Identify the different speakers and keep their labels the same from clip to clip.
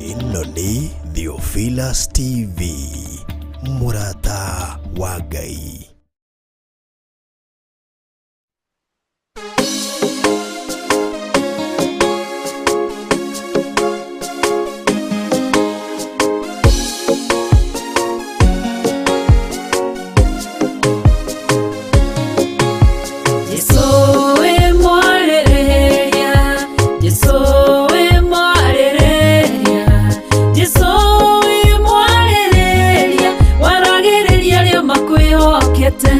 Speaker 1: Ĩno nĩ Theophilus TV, mũrata wa Ngai.
Speaker 2: Jesũ wĩ mwarĩrĩria, Jesũ wĩ mwarĩrĩria, Jesũ wĩ mwarĩrĩria, waragĩrĩria arĩa makwĩhokete.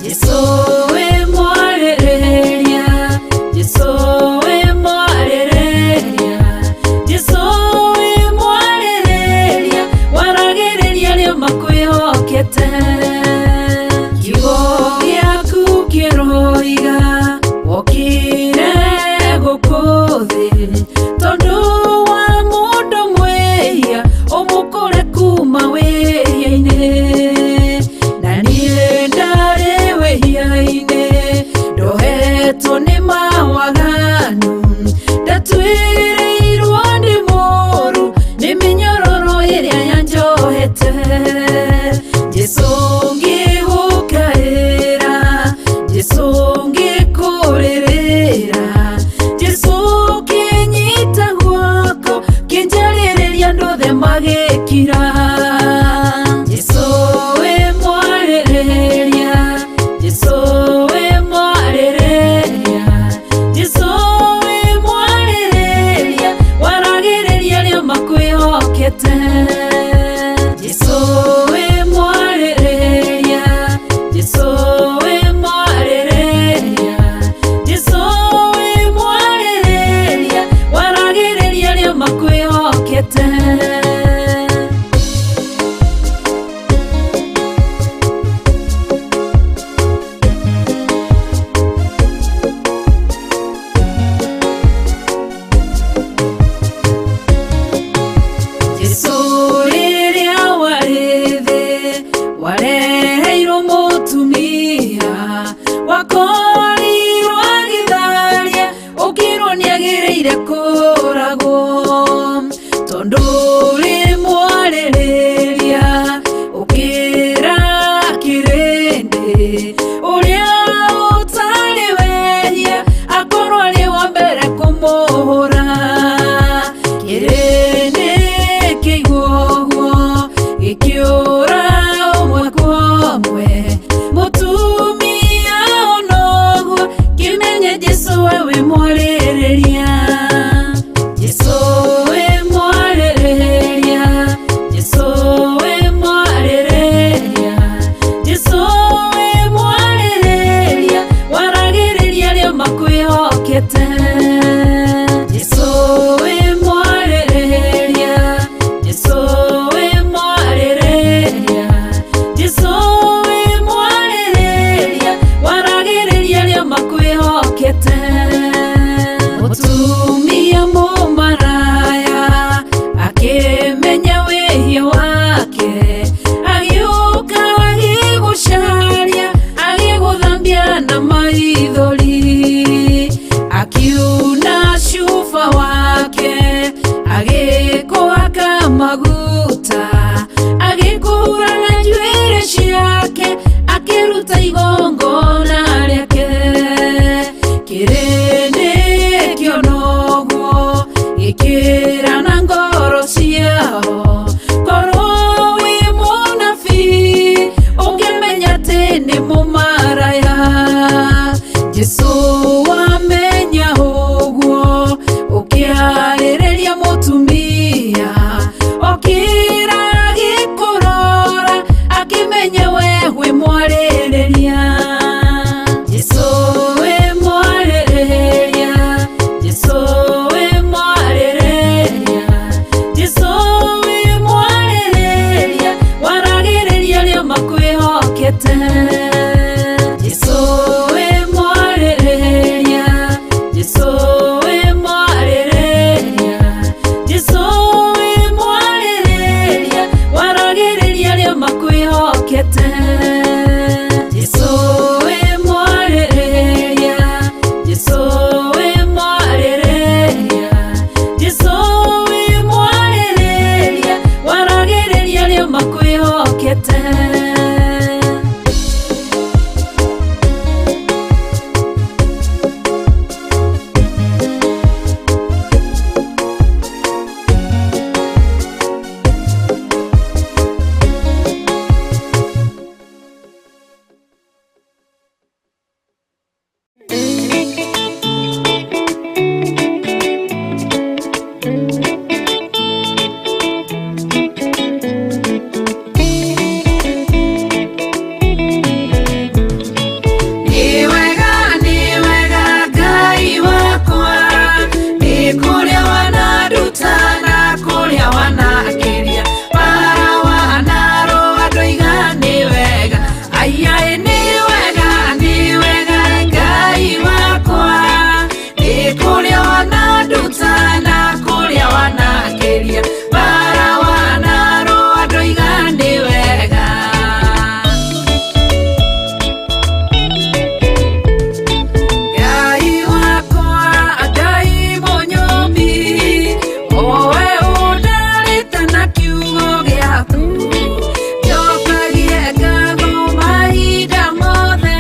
Speaker 2: Jesũ wĩ mwarĩrĩria, Jesũ wĩ mwarĩrĩria, Jesũ wĩ mwarĩrĩria, waragĩrĩria arĩa makwĩhokete. Kiugo gĩaku kĩroiga wokire gũkũ thĩ tondũ wa mũndũ mwĩhia ũmũkũre kuma wĩhia-inĩ na niĩ ndarĩ wĩhia-inĩ ndohetwo nĩ mawaganu ndatuĩrĩirwo nĩ mũru nĩ mĩnyororo ĩrĩa yanjohete. Jesũ ngĩgũkaĩra, Jesũ ngĩkũrĩrĩra, Jesũ kĩnyita guoko kĩnjarĩrĩria andũ othe magĩkira. Jesũ wĩ mwarĩrĩria, Jesũ wĩ mwarĩrĩria, Jesũ wĩ mwarĩrĩria, waragĩrĩria arĩa makwĩhokete. Jesũ wĩ mwarĩrĩria, Jesũ wĩ mwarĩrĩria, Jesũ wĩ mwarĩrĩria, waragĩrĩria arĩa makwĩhokete. Jesũ rĩrĩa warĩ thĩ wareheirwo mũtumia wakorirwo agĩtharia ũkĩrwo nĩagĩrĩire kũragwo tondũ ũrĩ mwarĩrĩria ũkĩra kĩrĩndĩ ũrĩa ũtarĩ wehia akorwo arĩ wa mbere kũmũhũra. Kĩrĩndĩ kĩigua ũguo gĩkĩũra ũmwe kwa ũmwe mũtumia ona ũguo kĩmenye Jesũ we wĩ mwarĩrĩria. Jesũ wĩ mwarĩrĩria, Jesũ wĩ mwarĩrĩria, Jesũ wĩ mwarĩrĩria, waragĩrĩria arĩa makwĩhokete. Jesũ wĩ mwarĩrĩria, Jesũ wĩ mwarĩrĩria, Jesũ wĩ mwarĩrĩria, waragĩrĩria arĩa makwĩhokete. Mũtumia mũmaraya akĩmenya wĩhia wake agĩũka agĩgũcaria agĩgũthambia na maithori akiuna cuba wake agĩkũhaka maguta agĩkũhura na njuĩrĩ ciake akĩruta igongona rĩake. Kĩrĩndĩ kĩona ũguo gĩkĩra na ngoro ciao korwo wĩ mũnabii ũngĩmenya atĩ nĩ mũmaraya. Jesũ wamenya ũguo ũkĩarĩrĩria mũtumia okĩra agĩkũrora akĩmenya we wĩ mwarĩrĩria. Jesũ wĩ mwarĩrĩria, Jesũ wĩ mwarĩrĩria, kũrĩa wananduta na kũrĩa wanakĩria bara wanarũa ndoiga nĩ wega. Ngai wakwa Ngai mũnyũmbi owe ũndarĩte na kiugo gĩaku njokagie ngatho mahinda mothe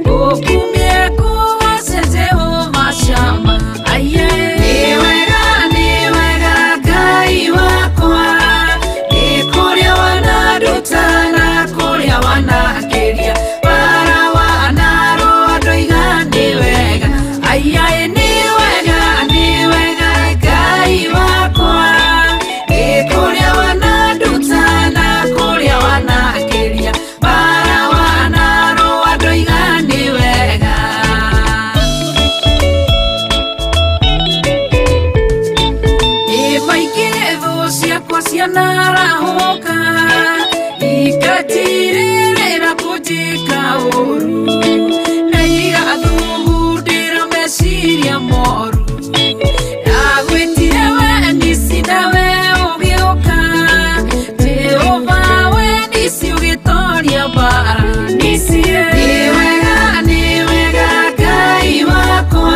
Speaker 2: ngũkumie ngũgoce Jehova Shama aiye. Nĩ wega Ngai wakwa nĩ kũrĩa wananduta na kũrĩa wanakĩria bara wanarũa ndoiga nĩ wega aiye. Nĩ wega Ngai wakwa nĩ kũrĩa wananduta na kũrĩa wanakĩria bara wanarũa ndoiga nĩ wega. Nĩ maingĩ thũ ciakwa cianarahũka ikatirĩrĩra kũnjĩka ũru na igathugundĩra meciria moru. Ndagwĩtire we nisi nawe ũgĩũka Jehova we nisi ũgĩtoria mbara nisi. Nĩ wega Ngai wakwa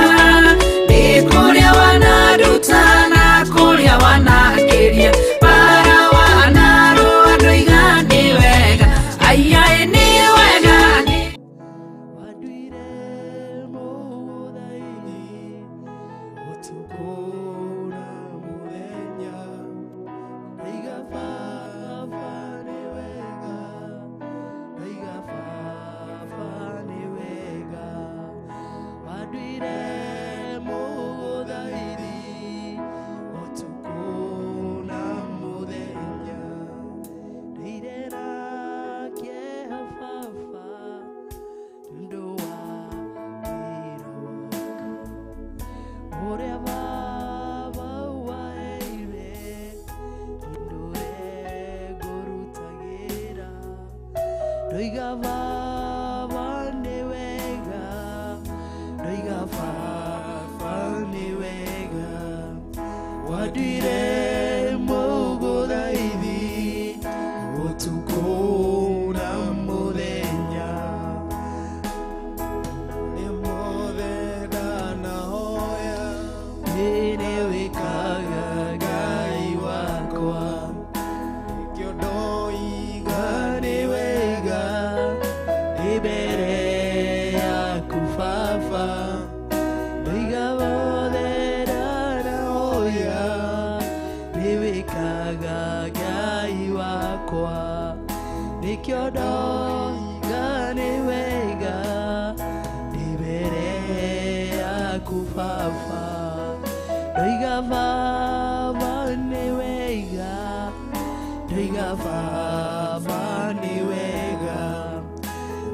Speaker 2: nĩ kũrĩa wananduta na kũrĩa wanakĩria bara wanarũa ndoiga nĩ wega aiye. Nĩ wega nĩ
Speaker 3: Wanduire mũgũthaini ũtukũ na mũthenya, ndaiga baba nĩ wega, ndaiga baba nĩ wega. Wanduire mũgũthaini ũtukũ na mũthenya, ndũire na kĩeha baba nĩũndũ wa wĩra waku ũrĩa baba waheire ndũre ngũrutagĩra. Ndoiga baba nĩ wega, ndoiga baba nĩ wega. Wanduire mũgũthaithi ũtukũ na mũthenya.
Speaker 1: Nĩ mothe ndanahoya
Speaker 3: Nĩ wĩkaga Ngai wakwa
Speaker 1: nĩkĩo ndoiga
Speaker 3: nĩ wega ndĩ mbere yaku baba ndoiga mothe ndanahoya nĩ wĩkaga Ngai wakwa nĩkĩo ndoiga nĩ wega ndĩ mbere yaku baba ndoiga baba nĩ wega, ndoiga baba nĩ wega.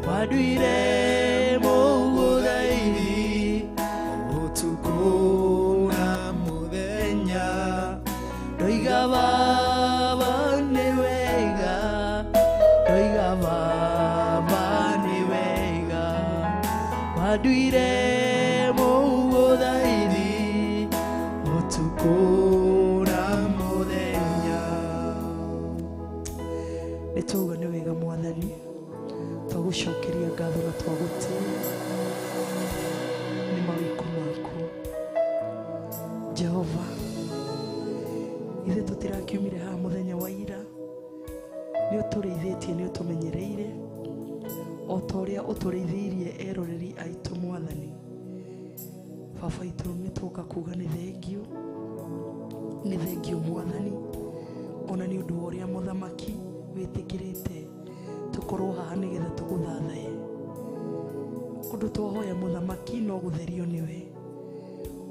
Speaker 3: Wanduire mũgũthaini
Speaker 1: ũtukũ na mũthenya
Speaker 3: ndoiga baba nĩ wega, ndoiga baba nĩ wega. Wanduire mũgũthaini ũtukũ na mũthenya. Nĩ twauga nĩ wega mwathani, twagũcokeria ngatho na twagũtĩĩa nĩ mawĩko maku Jehova. Ithuĩ tũtirakiumire haha mũthenya wa ira, nĩ ũtũrĩithĩtie, nĩ ũtũmenyereire o ta ũrĩa ũtũrĩithĩirie eroreri aitũ mwathani. Baba itũ nĩ twoka kuga nĩ thengio, nĩ thengio mwathani, ona nĩ ũndũ wa ũrĩa mũthamaki wĩtĩkĩrĩte tũkorwo haha nĩgetha tũgũthathaye. Ũndũ twahoya mũthamaki no gũtherio nĩwe,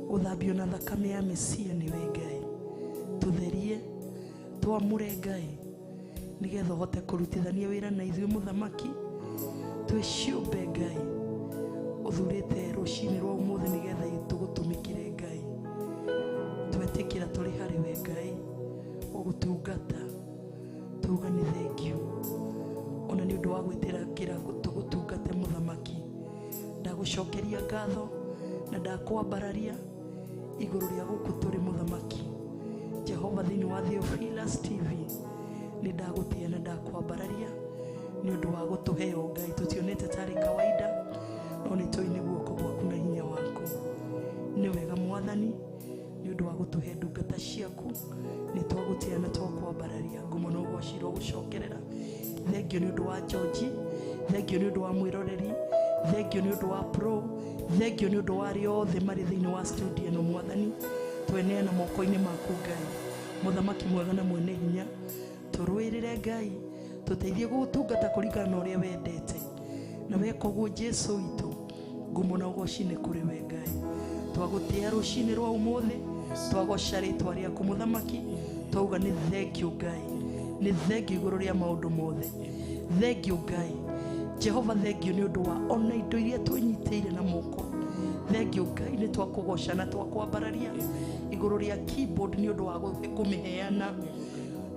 Speaker 3: gũthambio na thakame ya Mesia nĩwe Ngai. Tũtherie, twamũre Ngai nĩgetha ũhote kũrutithania wĩra na ithuĩ mũthamaki. Twĩ ciũmbe Ngai ũthurĩte rũcinĩ rwa ũmũthĩ nĩgetha tũgũtũmĩkĩre Ngai. Twetĩkĩra tũrĩ harĩ we Ngai ũgũtungata, tuga nĩ thengio ona nĩ ũndũ wa gwĩtĩkĩra tũgũtungate mũthamaki. Ndagũcokeria ngatho na ndakwambararia Igũrũ rĩa gũkũ tũrĩ mũthamaki Jehova thĩinĩ wa Theophilus TV nĩ ndagũtĩa na ndakwambararia nĩ ũndũ wa gũtũheo Ngai tũtionete tarĩ kawaida no nĩ tũĩ nĩ guoko gwaku na hinya waku. Nĩ wega mwathani nĩ ũndũ wa gũtũhe ndungata ciaku nĩ twagũtĩa na twakwambararia ngumo na ũgocirwo gũcokerera. Thengio nĩ ũndũ wa George, thengio nĩ ũndũ wa mwĩroreri, thengio nĩ ũndũ wa pro, thengio nĩ ũndũ wa arĩa othe marĩ thĩinĩ wa studio ĩno mwathani. Tweneana moko-inĩ maku Ngai mũthamaki mwega na mwene hinya, tũrũĩrĩre Ngai tũteithie gũgũtungata kũringana na ũrĩa wendete na weka ũguo Jesu witũ ngumo na ũgoci nĩ kũrĩ we Ngai. Twagũtĩa rũcinĩ rwa ũmũthĩ, twagoca rĩtwa rĩaku mũthamaki, twauga nĩ thengio Ngai, nĩ thengio igũrũ rĩa maũndũ mothe. Thengio Ngai Jehova, thengio nĩ ũndũ wa ona indo iria twĩnyitĩire na moko. Thengio Ngai nĩ twakũgoca na twakwambararia igũrũ rĩa keyboard nĩ ũndũ wa kũmĩheana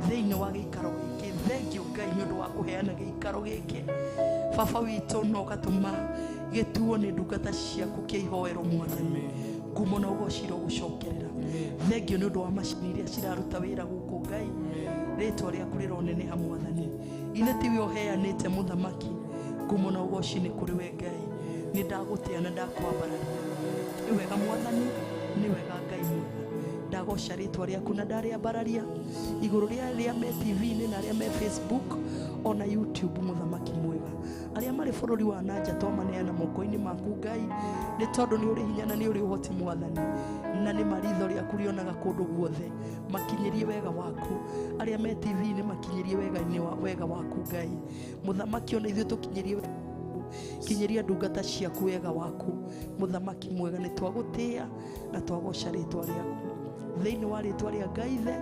Speaker 3: thĩinĩ wa gĩikaro gĩkĩ. Thengio Ngai nĩ ũndũ wa kũheana gĩikaro gĩkĩ baba witũ na ũgatũma gĩtuo nĩ ndungata ciaku kĩa ihoero mwathani. Ngumo na ũgocirwo gũcokerera. Thengio nĩ ũndũ wa macini iria ciraruta wĩra gũkũ Ngai, rĩtwa rĩaku rĩroneneha mwathani. Ithe tiwe ũheanĩte mũthamaki, ngumo na ũgoci nĩ kũrĩ we Ngai. Nĩ ndagũtĩa na ndakwambararia. Nĩ wega mwathani, nĩ wega Ngai mwega. Ndagoca rĩtwa rĩaku na ndarĩambararia igũrũ rĩa arĩa me TV-inĩ na arĩa me Facebook ona YouTube mũthamaki mwega. Arĩa marĩ bũrũri wa nanja twamaneana moko-inĩ maku Ngai, nĩ tondũ nĩ ũrĩ hinya na nĩ ũrĩ ũhoti mwathani, na nĩ maritho rĩaku rĩonaga kũndũ guothe. Makinyĩrie wega waku. Arĩa me TV-inĩ makinyĩrie wega waku Ngai mũthamaki, ona ithuĩ tũkinyĩrie kinyĩria ndungata ciaku wega waku mũthamaki mwega. Nĩ twagũtĩa na twagoca rĩtwa rĩaku thĩinĩ wa rĩtwa rĩa Ngai Ithe,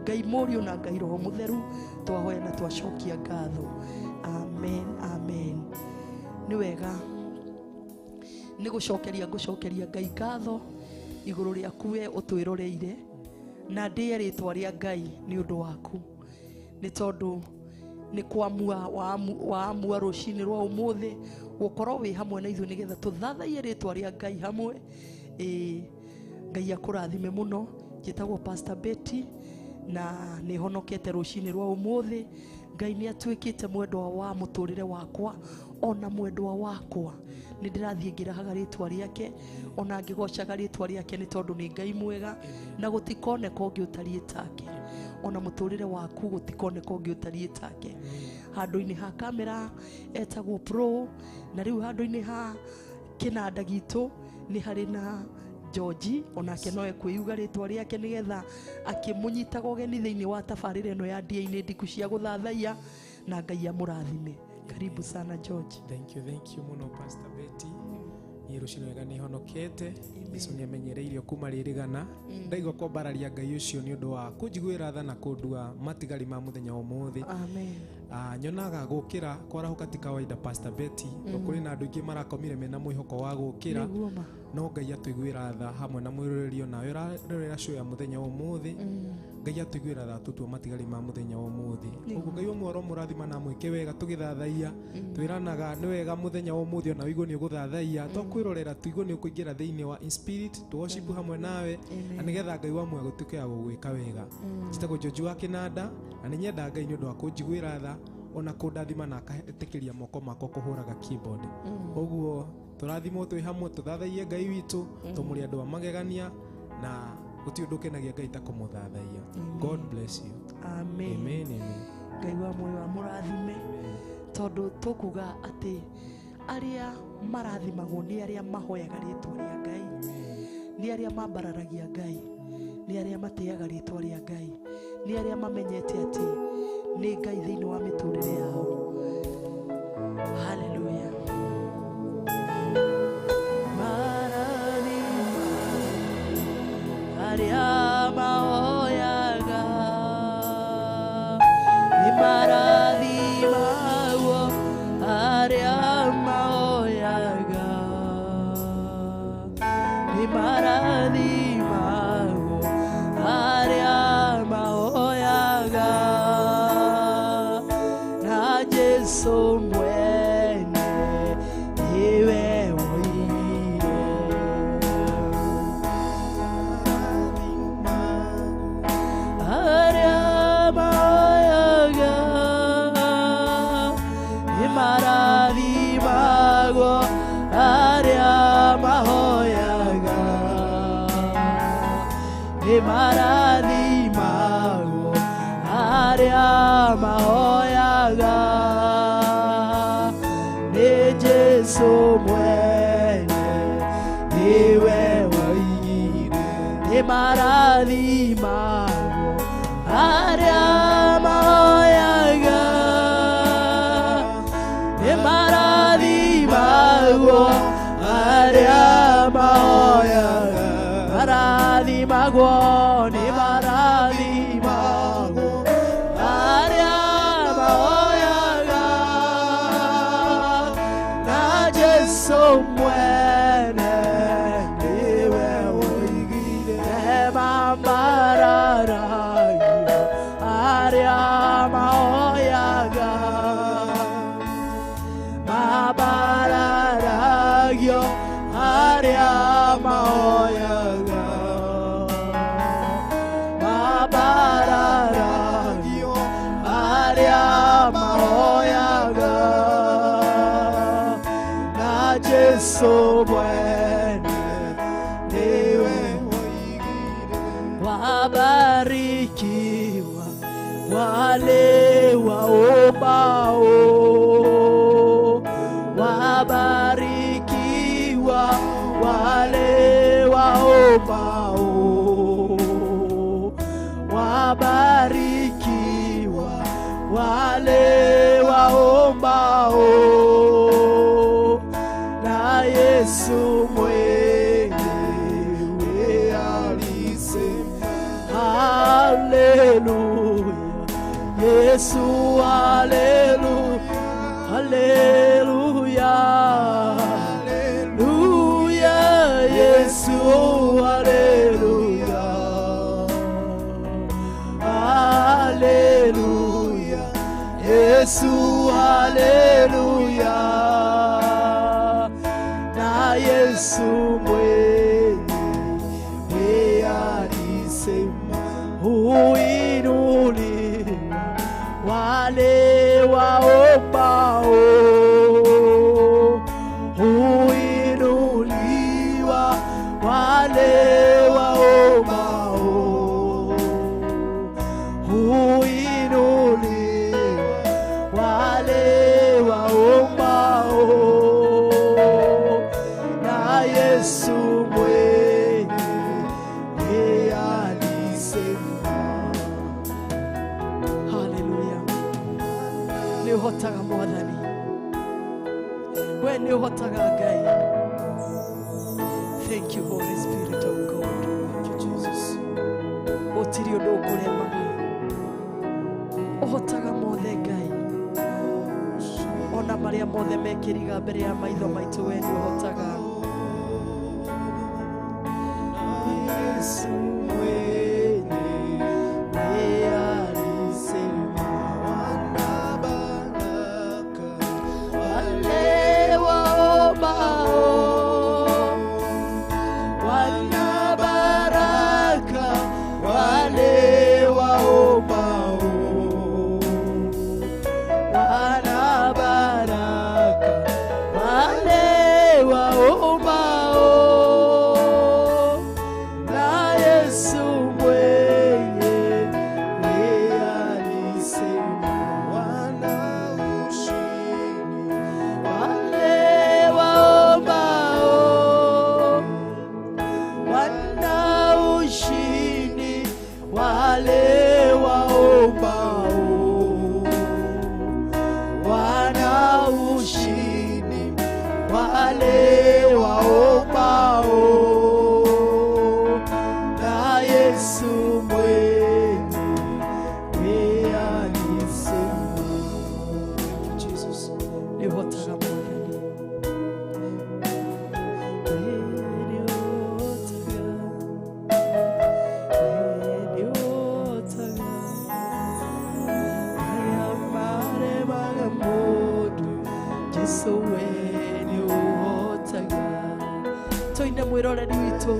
Speaker 3: Ngai Mũriũ na Ngai Roho Mũtheru, twahoya na twacokia ngatho. Amen, amen. Nĩ wega nĩ gũcokeria ngũcokeria Ngai ngatho igũrũ rĩaku we ũtwĩroreire, na ndĩe rĩtwa rĩa Ngai nĩ ũndũ waku, nĩ tondũ nĩ kwamua waamua rũcinĩ rwa ũmũthĩ gũkorwo wĩ hamwe na ithuĩ nĩgetha tũthathaiye rĩtwa rĩa Ngai hamwe. Ngai akũrathime mũno. Njĩtagwo Pastor Betty na nĩ honokete rũcinĩ rwa ũmũthĩ. Ngai nĩ atuĩkĩte mwendwa wa mũtũrĩre wakwa ona mwendwa wakwa. Nĩ ndĩrathiĩ ngĩrahaga rĩtwa rĩake ona ngĩgocaga rĩtwa rĩake, nĩ tondũ nĩ Ngai mwega na gũtikoneka ũngĩ ũtariĩ take. Ona mũtũrĩre waku gũtikoneka ũngĩ ũtariĩ take. Handũ-inĩ ha kamera etagwo pro, na rĩu handũ-inĩ ha kĩnanda gitũ nĩ harĩ na George, onake no ekwĩuga rĩtwa rĩake nĩgetha akĩmũnyitaga ũgeni thĩinĩ wa tabarĩra ĩno ya ndia-inĩ ndiku cia gũthathaiya, na Ngai amũrathime. Karibu sana George.
Speaker 1: Thank you mũno Pastor Betty. Niĩ rũcinĩ wega nĩ honokete. Jesu nĩ amenyereirio kuma rĩrĩgana. Ndaigua kwambararia Ngai ũcio nĩ ũndũ wa kũnjiguĩra tha na kũndua matigari ma mũthenya wa ũmũthĩ.
Speaker 3: Amen.
Speaker 1: Nyonaga gũkĩra kwarahũka ti kawaida Pastor Betty. Kũrĩ na andũ aingĩ marakomire mena mwĩhoko wa gũkĩra, no Ngai atũiguĩra tha hamwe na mwĩrorerio nawe ũrarorera show ya mũthenya wa ũmũthĩ. Ngai atũiguĩra tha tũtue matigari ma mũthenya wa ũmũthĩ. Ũguo Ngai ũmwe aromũrathima na amwĩke wega tũgĩthathaiya. Twĩranaga nĩ wega mũthenya wa ũmũthĩ ona ũigue nĩ ũgũthathaiya, to kwĩrorera tũigue nĩ ũkũingĩra thĩinĩ wa in spirit to worship hamwe nawe, na nĩgetha Ngai wa muoyo gũtuĩke wa gũgwĩka wega. Njĩtagwo George wa Kĩnanda na nĩ nyenda Ngai nĩ ũndũ wa kũnjiguĩra tha ona kũndathima na akahetĩkĩria moko makwa kũhũraga keyboard. Ũguo tũrathimwo twĩ hamwe tũthathaiye Ngai witũ, tũmũrĩ andũ a magegania na gũtirĩ ũndũ ũkenagia Ngai ta kũmũthathaiya. God bless you.
Speaker 3: Amen.
Speaker 1: Amen, amen.
Speaker 3: Ngai wa muoyo amũrathime, tondũ tũkuga atĩ arĩa marathimagwo nĩ arĩa mahoyaga rĩtwa rĩa Ngai, nĩ arĩa mambararagia Ngai, nĩ arĩa matĩaga rĩtwa rĩa Ngai, nĩ arĩa mamenyete atĩ nĩ Ngai thĩinĩ wa mĩtũrĩre yao. Hallelujah. Arĩa mahoyaga nĩ marathimagwo, arĩa mahoyaga nĩ marathimagwo, arĩa mahoyaga na Jesu mwene niwe woire. Nĩ marathimagwo arĩa mahoyaga. Nĩ Jesũ mwene nĩwe woigire. Nĩ marathimagwo arĩa mahoyaga. Nĩ marathimagwo arĩa mahoyaga. Marathimagwo, nĩ marathimagwo arĩa mahoyaga. Na Jesũ mwene nĩwe woigire. Nĩmambararagia arĩa mahoyaga. Mabararagio arĩa mahoyaga. Mabararagio arĩa mahoyaga. Na Jesũ mwene nĩwe woigire. Wabarikiwa wale waombao. Wabarikiwa wale waombao. Wabarikiwa wale waombao. Na Yesu mwenyewe alisema. Haleluya, Yesu haleluya, haleluya, haleluya, Yesu haleluya, haleluya, Yesu haleluya. Na Yesu mwenyewe alisema. Huinuliwa wale waombao. Huinuliwa wale waombao. Huinuliwa wale waombao. Na Yesu mwenyewe alisema. Haleluya. Nĩ ũhotaga Mwathani. We nĩ ũhotaga Ngai. Thank you Holy Spirit of God.
Speaker 1: Thank you, Jesus.
Speaker 3: Gũtirĩ ũndũ ũkũremaga. Ũhotaga mothe Ngai. Ona marĩa mothe mekĩriga mbere ya maitho maitũ we nĩ ũhotaga.
Speaker 1: Yesu mwenyewe alisema. Wana baraka
Speaker 3: Wale waombao. Wana baraka wale waombao. Wana baraka wale waombao. Na Yesu mwenyewe alisema.
Speaker 1: Wana ushindi
Speaker 3: Wale waombao. Wana ushindi wale waombao. Wana ushindi wale waombao. Na Yesu mwenyewe alisema.
Speaker 1: Jesus.
Speaker 3: Nĩ ũhotaga Mwathani. Nĩ ũhotaga. Nĩ ũhotaga. Arĩa maremaga mũndũ, Jesũ we nĩ ũhotaga. Tũine mwĩroreri witũ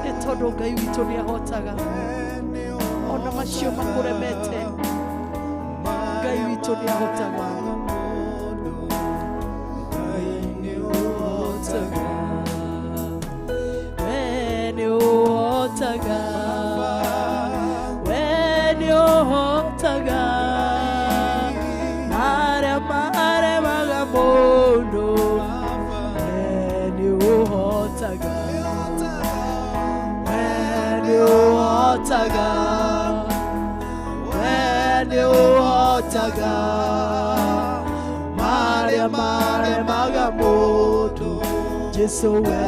Speaker 3: nĩ tondũ Ngai witũ nĩ ahotaga ona macio makũremete. Ngai witũ nĩ ahotaga. We nĩ ũhotaga. ũhotaga, we nĩ ũhotaga marĩa maremaga mũndũ, Jesũ we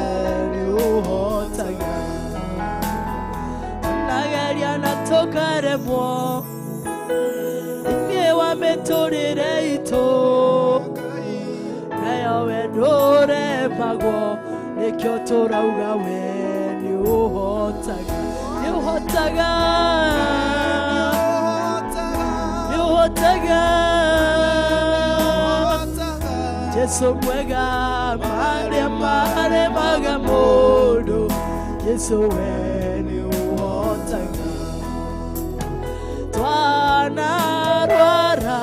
Speaker 3: nĩ ũhotaga. Tunageria na tũkaremwo thĩinĩ wa mĩtũrĩre itũ, nayo we ndũremagwo, nĩkĩo tũrauga we nĩ ũhotaga, nĩ ũhotaga, nĩ ũhotaga. Jesũ mwega marĩa maremaga mũndũ, Jesũ we nĩ ũhotaga. Twanarwara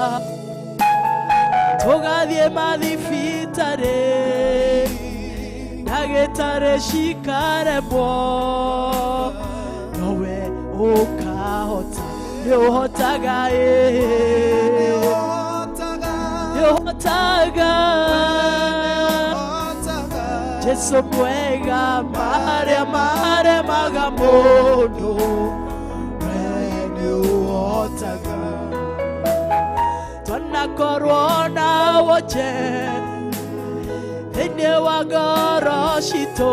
Speaker 3: tũgathiĩ mathibitarĩ, ndagĩtarĩ cikaremwo, nowe ũkahota, nĩ ũhotaga, nĩ ũhotaga. Jesũ mwega marĩa maremaga mũndũ, we nĩ ũhotaga. Twanakorwo na wonje thĩinĩ wa ngoro citũ,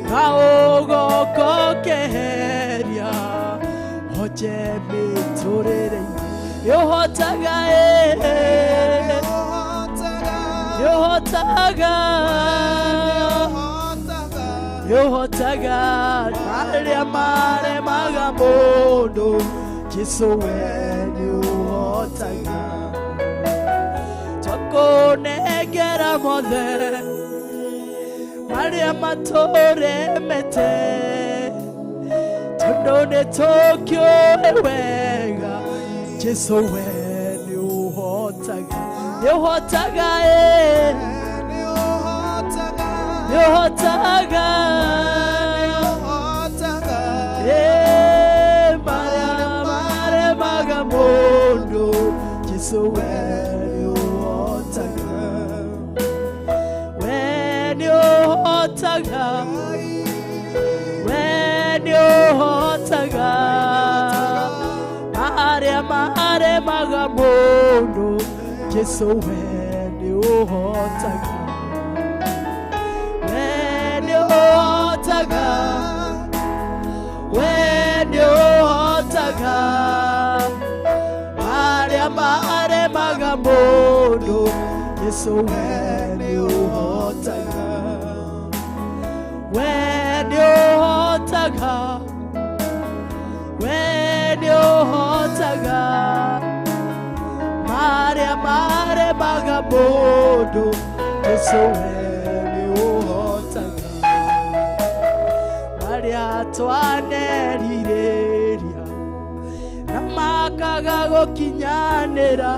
Speaker 3: na ũgoka ũkeheria wonje mĩtũrĩre-inĩ, nĩ ũhotaga, nĩ ũhotaga, nĩ ũhotaga marĩa maremaga mũndũ, Jesũ we nĩ ũhotaga. Twakũnengera mothe marĩa matũremete, tondũ nĩ tũkĩũĩ wega, Jesũ we nĩ ũhotaga, nĩ ũhotaga, nĩ ũhotaga. Marĩa maremaga mũndũ, Jesũ we nĩ ũhotaga, we nĩ ũhotaga, we nĩ ũhotaga marĩa maremaga mũndũ, Jesũ we nĩ ũhotaga, we nĩ ũhotaga, we nĩ ũhotaga marĩa maremaga mũndũ, Jesũ we nĩ ũhotaga, we nĩ ũhotaga, we nĩ ũhotaga marĩa maremaga mũndũ, Jesũ we nĩ ũhotaga. Marĩa twanerirĩria na makaga gũkinyanĩra,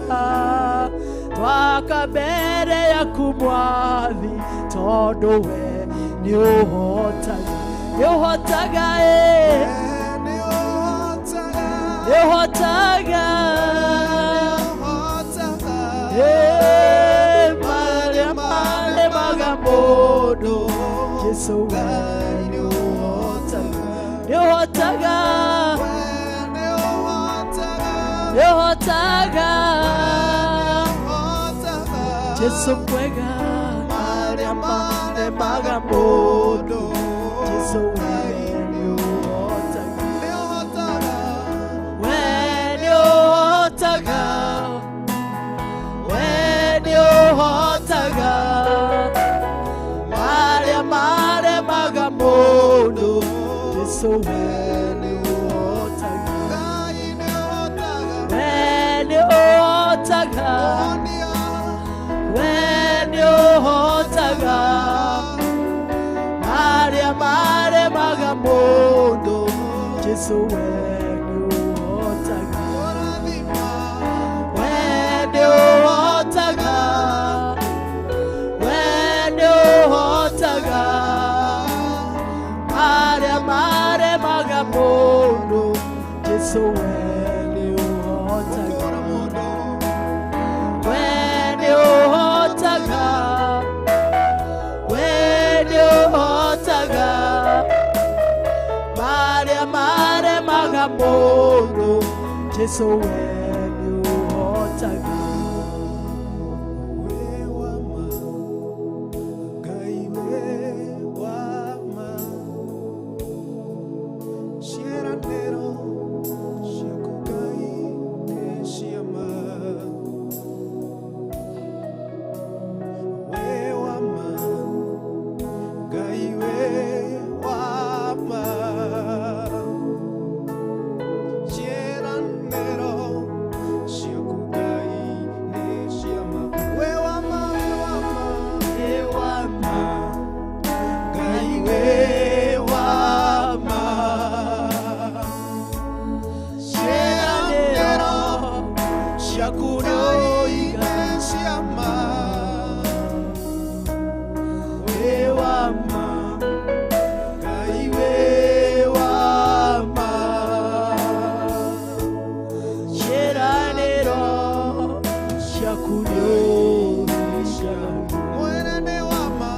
Speaker 3: twaka mbere yaku Mwathi, tondũ we nĩ ũhotaga, nĩ ũhotaga, nĩ ũhotaga. Marĩa maremaga mũndũ, Jesũ we nĩ ũhotaga, nĩ ũhotaga, nĩ ũhotaga. Jesũ mwega marĩa maremaga mũndũ, Jesũ we nĩ ũhotaga, we nĩ ũhotaga, we nĩ ũhotaga marĩa maremaga mũndũ, Jesũ we nĩ ũhotaga, we nĩ ũhotaga, we nĩ ũhotaga marĩa maremaga mũndũ, Jesũ we nĩ ũhotaga, we nĩ ũhotaga, we nĩ ũhotaga marĩa maremaga mũndũ, Jesũ we nĩ ũhotaga, we nĩ ũhotaga, we nĩ ũhotaga marĩa Jesu we nĩũhotaga.
Speaker 1: We wa ma, Ngai we wa ma, ciĩranĩro ciaku Ngai nĩ cia ma. We wa ma, Ngai we wa ma, ciĩranĩro ciaku Ngai nĩ cia ma. We wa ma, we wa ma,
Speaker 3: We wa ma,
Speaker 1: Ngai we wa ma, ciĩranĩro ciaku Ngai nĩ cia ma.
Speaker 3: We wa ma,
Speaker 1: Ngai
Speaker 3: we wa ma, ciĩranĩro ciaku nĩ cia ma.
Speaker 1: Mwene nĩ wa ma,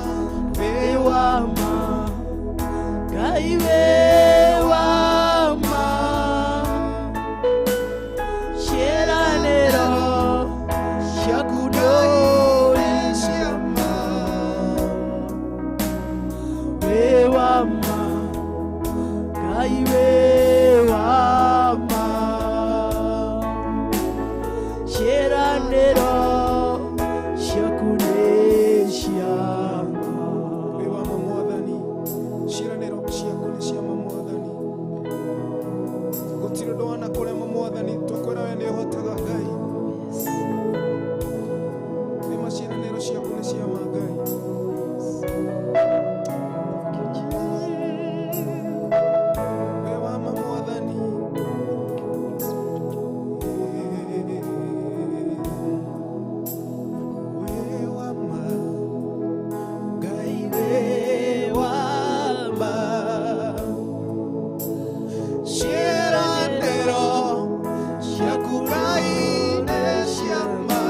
Speaker 3: We wa ma, Ngai we wa ma, ciĩranĩro ciaku nĩ
Speaker 1: cia ma.
Speaker 3: We wa ma, Ngai we wa ma, ciĩranĩro ciaku nĩ cia ma.
Speaker 1: Wĩ wa ma Mwathani, ciĩranĩro ciaku nĩ cia ma Mwathani. Gũtirĩ ũndũ wanakũrema Mwathani, twakwĩra we nĩ ũhotaga Ngai. Nĩ ma ciĩranĩro ciaku nĩ cia ma Ngai. Wĩ wa ma Mwathani. Wĩ wa ma, Ngai wĩ wa ma, ciĩranĩro ciaku Ngai nĩ cia ma.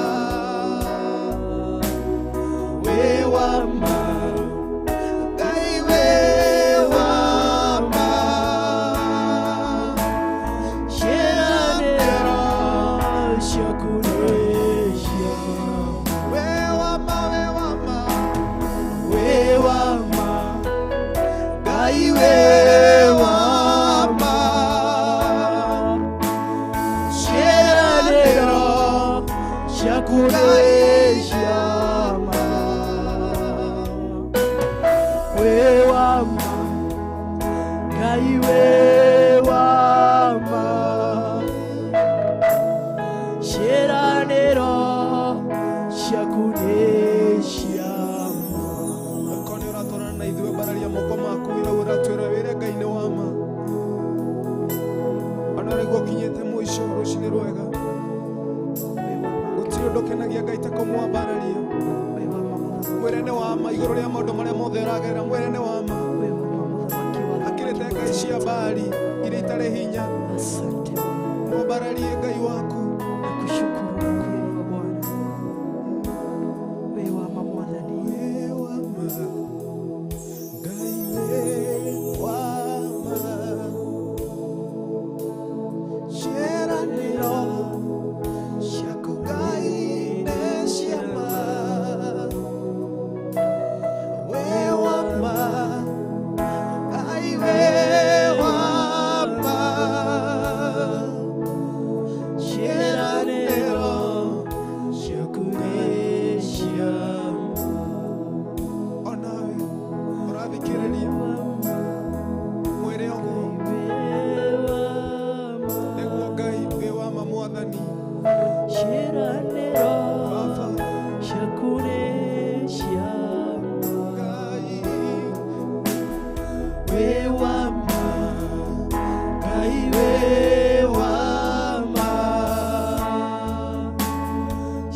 Speaker 1: Wĩ wa ma, Ngai wĩ wa ma,
Speaker 3: Ciĩranĩro ciaku nĩ cia ma.
Speaker 1: Wĩ wa ma, wĩ wa ma,
Speaker 3: We wa ma,
Speaker 1: Ngai wĩ wa ma,
Speaker 3: ciĩranĩro ciaku nĩ cia ma. We wa ma, Ngai we wa ma, ciĩranĩro ciaku nĩ cia ma.
Speaker 1: Okorwo nĩ ũratwarana na ithuĩ ambararia moko maku wĩra ũratwĩra wĩre Ngai nĩ wa ma. Ona ũraigua ũkinyĩte mũico rũcinĩ rwega, gũtirĩ ũndũ ũkenagia Ngai ta kũmwambararia.
Speaker 3: We wa ma Mũthamaki,
Speaker 1: Mwĩre nĩ wa ma igũrũ rĩa maũndũ marĩa mothe ũragerera, mwĩre nĩ wa ma.
Speaker 3: we wa ma Mũthamaki wa
Speaker 1: Akĩrĩte ngai cia Baali iria itarĩ hinya,
Speaker 3: Asante Bwana,
Speaker 1: mwambararie Ngai waku.
Speaker 3: nakushukuru na kuinua Bwana. We wa ma Mwathani,
Speaker 1: Wĩ wa ma, Ngai wĩ wa ma, ciĩranĩro ciaku Ngai nĩ cia ma. Wĩ wa ma, Ngai wĩ wa ma, ciĩranĩro
Speaker 3: ciaku nĩ cia ma.
Speaker 1: Onawe ũrathikĩrĩria, mwĩre ũguo nĩguo Ngai wĩ wa ma Mwathani.
Speaker 3: Ciĩranĩro
Speaker 1: Baba
Speaker 3: ciaku nĩ cia ma.
Speaker 1: Ngai
Speaker 3: We wa ma, Ngai we wa ma,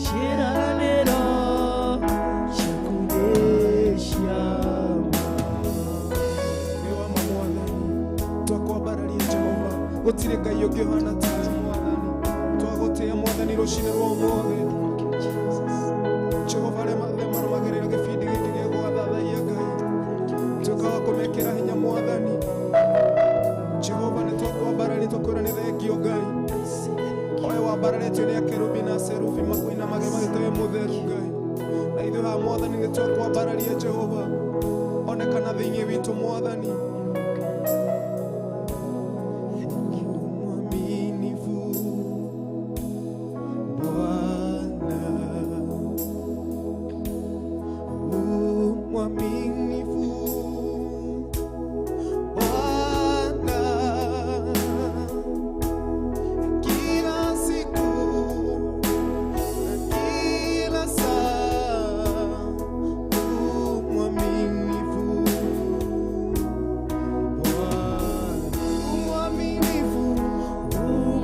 Speaker 3: ciĩranĩro ciaku nĩ cia ma.
Speaker 1: Wĩ wa ma Mwathani, twakwambararia Jehova, gũtirĩ Ngai ũngĩ ũhana tawe Mwathani. Twagũtĩĩa Mwathani rũcinĩ rwa ũmũthĩ.
Speaker 3: Thank you, Jesus.
Speaker 1: Jehova, arĩa othe marũmagĩrĩra gĩbindi gĩkĩ gĩa gwathathaiya Ngai,
Speaker 3: Thank you.
Speaker 1: tuĩka wa kũmekĩra hinya Mwathani. Jehova, nĩ twakwambararia, twakwĩra nĩ thengio Ngai. Wambararĩtio nĩ akerubi na serubi makuinamage magĩte wĩ mũtheru Ngai. Na ithuĩ haha Mwathani nĩ twakwambararia Jehova. Onekana thĩinĩ witũ Mwathani. Mwaminifu Bwana, mwaminifu Bwana, kila siku na kila saa, mwaminifu Bwana, mwaminifu,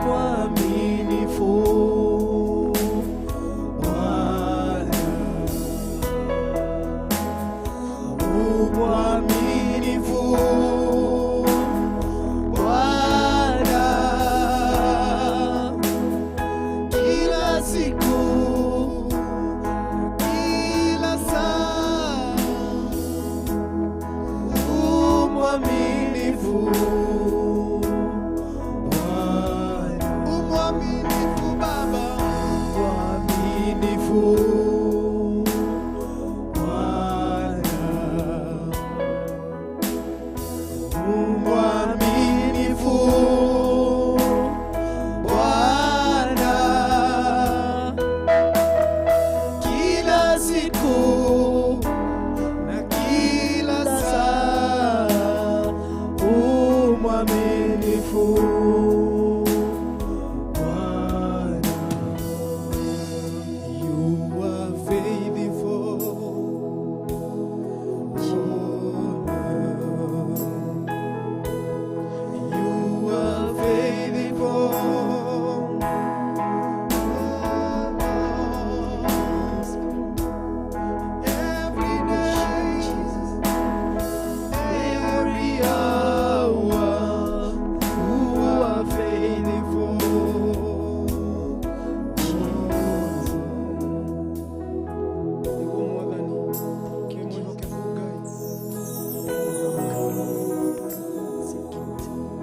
Speaker 1: mwaminifu Bwana, mwaminifu Bwana, kila siku kila saa, mwaminifu Bwana, mwaminifu Baba, mwaminifu Bwana, mwaminifu Bwana, kila siku na kila saa, mwaminifu Bwana. You are faithful, Lord. You are faithful, every day, every hour. You are faithful. Nĩguo Mwathani, wĩ mwĩhokeku Ngai.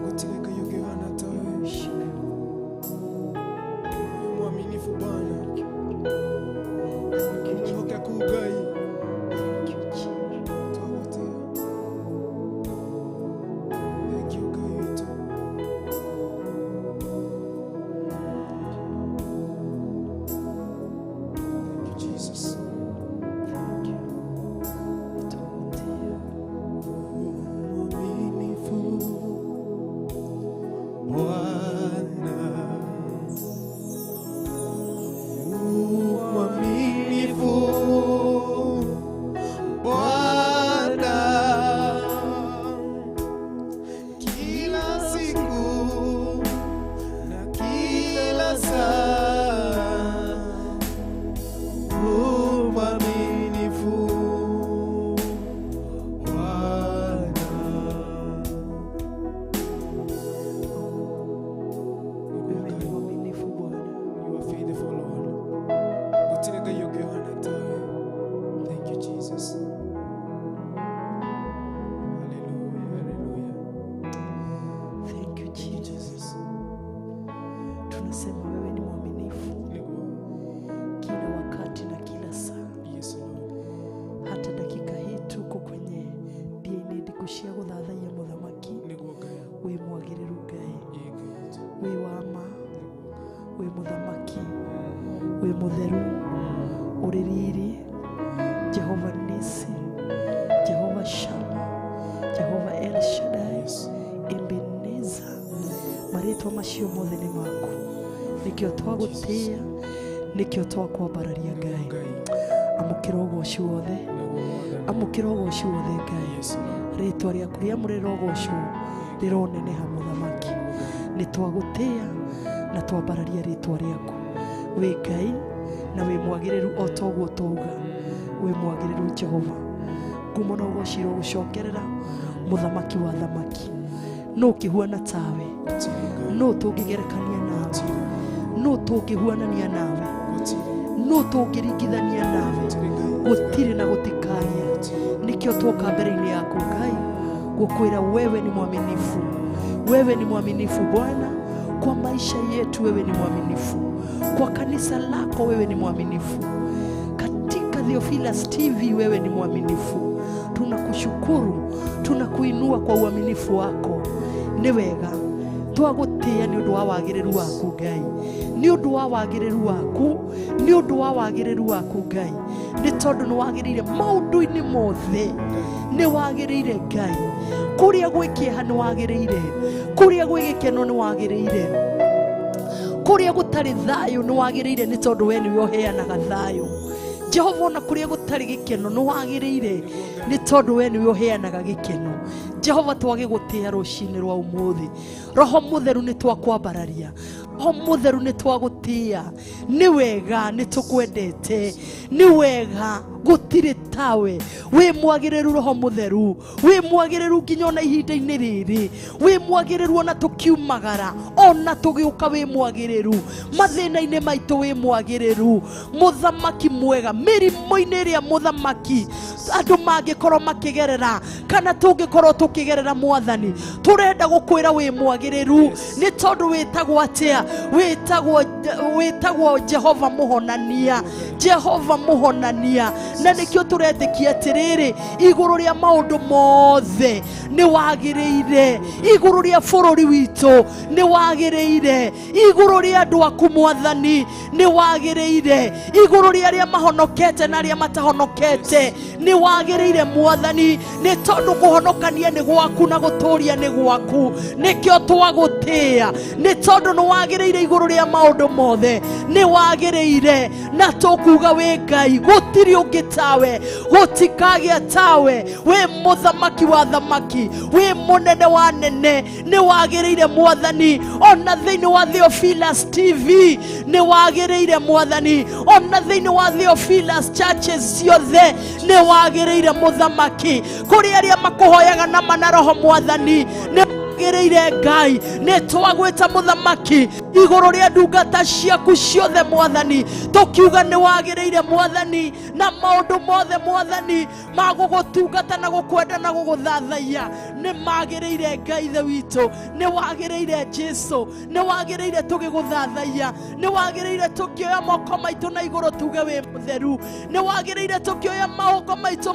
Speaker 1: Gũtirĩ Ngai ũngĩ ũhaana tawe. Wĩ mwaminifu Bwana, wĩ mwĩhokeku Ngai. Twagũtĩĩa. Thank you Ngai witũ. Thank you Jesus. Mwaminifu Bwana, mwaminifu Bwana, kila siku na kila saa, mwaminifu Bwana.
Speaker 3: Wewe ni mwaminifu Bwana.
Speaker 1: You are faithful, Lord. Gũtirĩ Ngai ũngĩ ũhaana tawe. Thank you, Jesus. Hallelujah, hallelujah.
Speaker 3: Thank you
Speaker 1: Thank you,
Speaker 3: Jesus.
Speaker 1: Jesus.
Speaker 3: Tunasema wewe ni mwaminifu
Speaker 1: Nĩguo.
Speaker 3: kila wakati na kila saa.
Speaker 1: Yes, Lord.
Speaker 3: Hata dakika hii tuko kwenye DNA ndikucia guthathaiya muthamaki
Speaker 1: Nĩguo Ngai.
Speaker 3: wi mwagĩrĩru Ngai,
Speaker 1: Ĩĩ Ngai witũ.
Speaker 3: wi wa ma,
Speaker 1: Nĩguo.
Speaker 3: wi muthamaki, wi mutheru, uri riri, Jehova Nisi, Jehova Shama, Jehova El Shaddai,
Speaker 1: Yes.
Speaker 3: Ebeneza, marĩtwa macio mothe nĩ maku. Nĩkĩo twagũtĩĩa, nĩkĩo twakwambararia Ngai.
Speaker 1: Ngai.
Speaker 3: Amũkĩra ũgoci wothe,
Speaker 1: Nĩguo Mwathani.
Speaker 3: amũkĩra ũgoci wothe Ngai.
Speaker 1: Yes, Lord.
Speaker 3: Rĩtwa rĩaku rĩamũre rĩrogocwo rĩroneneha mũthamaki. Nĩ twagũtĩĩa na twambararia rĩtwa rĩaku. Wĩ Ngai na wĩ mwagĩrĩru o ta ũguo twauga. Wĩ mwagĩrĩru Jehova. Ngumo na ũgoci irogũcokerera mũthamaki wa thamaki. Nũ ũkĩhuana tawe?
Speaker 1: Gũtirĩ Ngai.
Speaker 3: Nũ tũngĩgerekania nawe?
Speaker 1: Gũtirĩ.
Speaker 3: Nũ tũngĩhuanania nawe?
Speaker 1: Gũtirĩ.
Speaker 3: Nũ tũngĩringithania nawe?
Speaker 1: Gũtirĩ Ngai.
Speaker 3: Gũtirĩ na gũtikagĩa.
Speaker 1: Gũtirĩ.
Speaker 3: Nikio tuoka mbere-inĩ yaku Ngai gukwira wewe ni mwaminifu, wewe ni mwaminifu Bwana, Kwa maisha yetu wewe ni mwaminifu, kwa kanisa lako wewe ni mwaminifu, katika Theophilus TV wewe ni mwaminifu. Tunakushukuru, tunakuinua kwa uaminifu wako. Nĩ wega twagũtĩĩa nĩ ũndũ wa wagĩrĩru waku Ngai, nĩ ũndũ wa wagĩrĩru waku, nĩ ũndũ wa wagĩrĩru waku Ngai, nĩ tondũ nĩ wagĩrĩire maũndũ-inĩ mothe, nĩ wagĩrĩire Ngai. Kũrĩa gwĩ kĩeha nĩ wagĩrĩire, kũrĩa gwĩ gĩkeno nĩ wagĩrĩire, kũrĩa gũtarĩ thayũ nĩ wagĩrĩire, nĩ tondũ we nĩwe ũheanaga thayũ. Jehova, ona kũrĩa gũtarĩ gĩkeno nĩ wagĩrĩire, nĩ tondũ we nĩwe ũheanaga gĩkeno. Jehova, twagĩgũtĩĩa rũcinĩ rwa ũmũthĩ. Roho Mũtheru nĩ twakwambararia, Roho Mũtheru nĩ twagũtĩĩa. Nĩ wega, nĩ tũkwendete, nĩ wega, gũtirĩ tawe. Wĩ mwagĩrĩru Roho Mũtheru, wĩ mwagĩrĩru nginya ona ihinda-inĩ rĩrĩ, wĩ mwagĩrĩru ona tũkiumagara, ona tũgĩũka wĩ mwagĩrĩru, mathĩna-inĩ maitũ wĩ mwagĩrĩru. Mũthamaki mwega, mĩrimũ-inĩ ĩrĩa mũthamaki andũ mangĩkorwo makĩgerera kana tũngĩkorwo tũkĩgerera, Mwathani tũrenda gũkwĩra wĩ mwagĩrĩru, nĩ tondũ wĩtagwo atĩa? Wĩtagwo Jehova mũhonania, Jehova mũhonania. Na nĩkĩo tũretĩkia atĩrĩrĩ, igũrũ rĩa maũndũ mothe nĩ wagĩrĩire, igũrũ rĩa bũrũri witũ nĩ wagĩrĩire, igũrũ rĩa andũ aku Mwathani nĩ wagĩrĩire, igũrũ rĩa arĩa mahonokete na arĩa matahonokete nĩ wagĩrĩire Mwathani, nĩ tondũ kũhonokania nĩ gwaku na gũtũũria nĩ gwaku. Nĩkĩo twagũtĩĩa, nĩ tondũ nĩ wagĩrĩire igũrũ rĩa maũndũ mothe, nĩ wagĩrĩire, na tũkuga wĩ Ngai, gũtirĩ ũngĩ tawe, gũtikagĩa tawe. Wĩ mũthamaki wa thamaki, wĩ mũnene wa nene, nĩ wagĩrĩire Mwathani. Ona thĩinĩ wa Theophilus TV nĩ wagĩrĩire Mwathani, ona thĩinĩ wa Theophilus churches ciothe nĩ wagĩrĩire mũthamaki. Kũrĩ arĩa makũhoyaga na mana Roho Mwathani, nĩ wagĩrĩire Ngai. Nĩ twagwĩta mũthamaki igũrũ rĩa ndungata ciaku ciothe Mwathani, tũkiuga nĩ wagĩrĩire Mwathani, na maũndũ mothe Mwathani ma gũgũtungata na gũkwenda na gũgũthathaiya nĩ magĩrĩire Ngai Ithe witũ. Nĩ wagĩrĩire Jesu, nĩ wagĩrĩire tũgĩgũthathaiya, nĩ wagĩrĩire tũkĩoya moko maitũ na igũrũ tuge wĩ mũtheru, nĩ wagĩrĩire tũkĩoya moko maitũ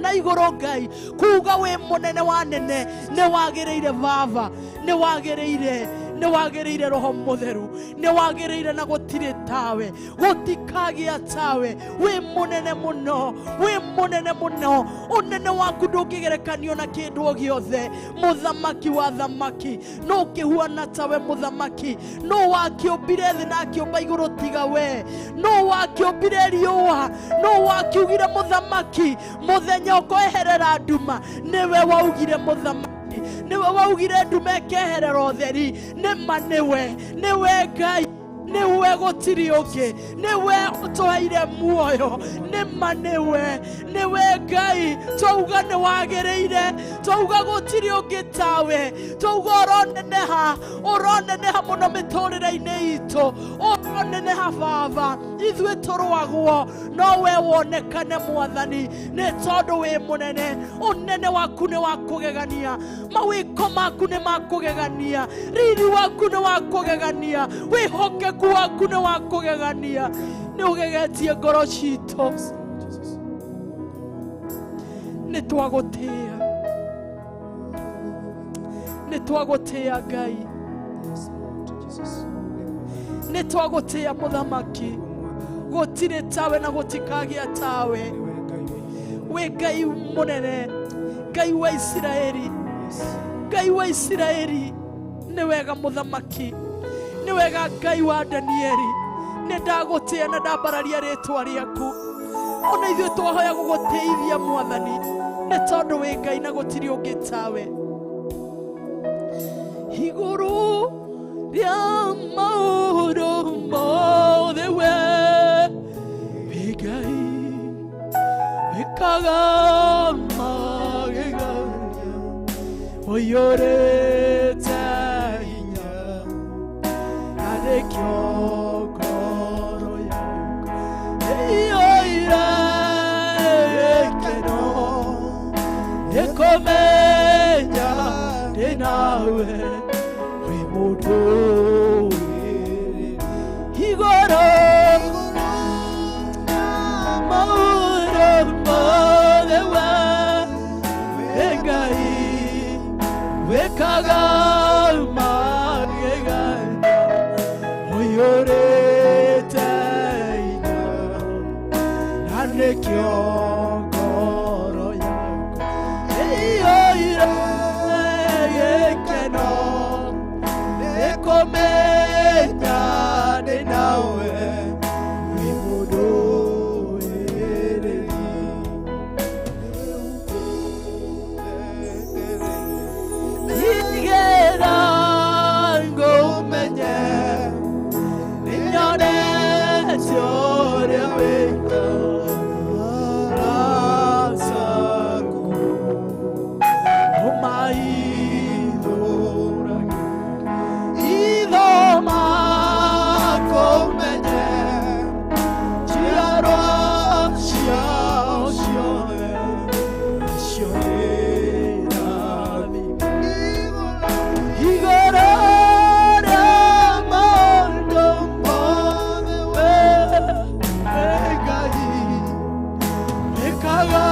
Speaker 3: na igũrũ Ngai kuga wĩ mũnene wa nene. Nĩ wagĩrĩire Baba, nĩ wagĩrĩire, nĩ wagĩrĩire Roho Mũtheru, nĩ wagĩrĩire na gũtirĩ tawe, gũtikagĩa tawe. Wĩ mũnene mũno, wĩ mũnene mũno, ũnene waku ndũngĩgerekanio na kĩndũ o gĩothe. Mũthamaki wa thamaki, no ũkĩhuana tawe mũthamaki. No wakĩũmbire thĩ na akĩũmba igũrũ tiga we, no wakĩũmbire riũa, no wakiugire mũthamaki mũthenya ũkoeherera nduma, nĩwe waugire mũthamaki, nĩwe waugire ndume ĩkeherera ũtheri. Nĩma nĩwe, nĩwe Ngai, nĩwe gũtirĩ ũngĩ, nĩwe ũtũheire muoyo. Nĩma nĩwe, nĩwe Ngai. Twauga nĩ wagĩrĩire, twauga gũtirĩ ũngĩ tawe, twauga ũroneneha, ũroneneha mũno mĩtũrĩre-inĩ itũ, ũroneneha Baba. Ithuĩ tũrũagwo, no we wonekane Mwathani, nĩ tondũ wĩ mũnene. Ũnene waku nĩ wa kũgegania, mawĩko maku nĩ ma kũgegania, riri waku nĩ wa kũgegania, wĩhokeku waku nĩ wa kũgegania. Nĩ ũgegetie ngoro citũ, nĩ twagũtĩĩa, nĩ twagũtĩĩa Ngai, nĩ twagũtĩĩa mũthamaki. Gũtirĩ tawe na gũtikagĩa tawe. Wĩ Ngai mũnene, Ngai wa Isiraeli, Ngai wa Isiraeli. Nĩ wega mũthamaki, nĩ wega Ngai wa Danieli. Nĩ ndagũtĩĩa na ndambararia rĩtwa rĩaku. Ona ithuĩ twahoya gũgũtĩithia Mwathani, nĩ tondũ wĩ Ngai na gũtirĩ ũngĩ tawe. Igũrũ rĩa maũndũ mothe we wĩ Ngai, wĩkaga magegania, ũiyũrĩte hinya, na nĩkĩo ngoro yakwa ĩiyũire gĩkeno, nĩ kũmenya ndĩ nawe, wĩ mũndũ
Speaker 4: Wĩkaga magegania ũiyũrĩte hinya na nĩkĩo ngoro yakwa ĩiyũire gĩkeno nĩkũmenya ndĩ nawe wĩ mũndũĩrĩri. Nĩgetha ngũmenye nĩnyonete ũrĩa wĩkaga arata aku ũmaithũragia itho makũmenye njiarwa ciao ciothe nacio nĩirathime igũrũ rĩa maũndũ mothe we Ngai wĩkaga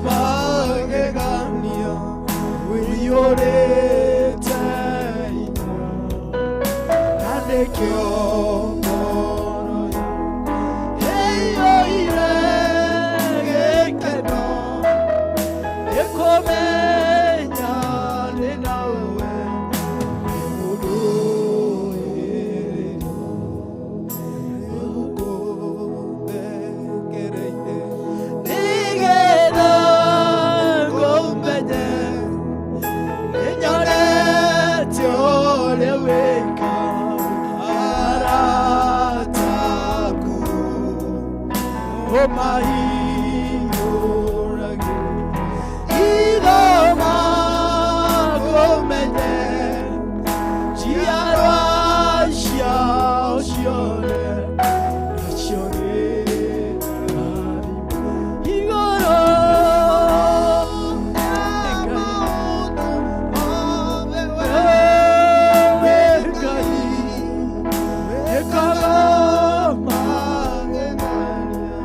Speaker 4: magegania ũiyũrĩte hinya na nĩkĩo ngoro ĩiyũire gĩkeno nĩkũmenya ndĩ nawe wĩ mũndũĩrĩri. Nĩgetha ngũmenye nĩnyonete ũrĩa wĩkaga arata aku ũmahiũragia itho makũmenye njiarwa ciao ciothe nacio nĩirathime igũrũ we Ngai wĩkaga magegania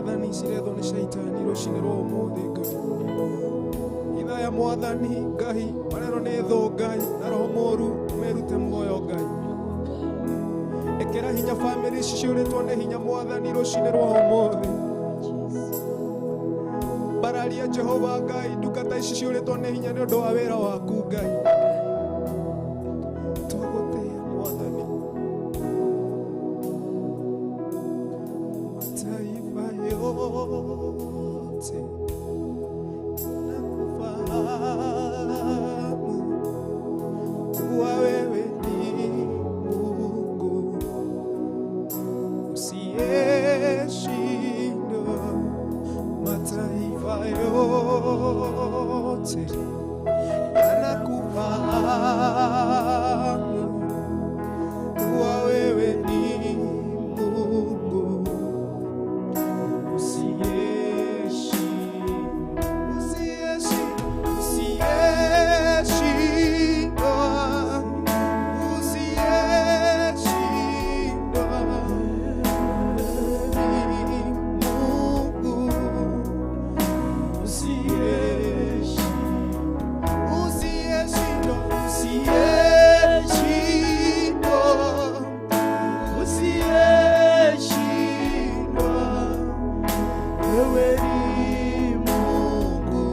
Speaker 1: Mwathani cirethwo nĩ caitani rũcinĩ rwa ũmũthĩ Ngai. Ithaya Mwathani Ngai marerwo nĩ thũ Ngai na roho mũru merute muoyo Ngai. Ĩkĩra hinya bamĩrĩ ici ciũrĩtwo nĩ hinya Mwathani rũcinĩ rwa ũmũthĩ. Bararia Jehova Ngai ndungata ici ciũrĩtwo nĩ hinya nĩ ũndũ wa wĩra waku Ngai. Twagũtĩĩa Mwathani. Mataifa yote nakufahamu kuwa wewe ni Mungu usiyeshindwa. Mataifa yote yanakufahamu kuwa wewe ni Mungu usiyeshindwa, usiyeshindwa, usiyeshindwa. Ni Mungu usiyeshindwa, usiyeshindwa,
Speaker 4: usiyeshindwa. Wewe ni Mungu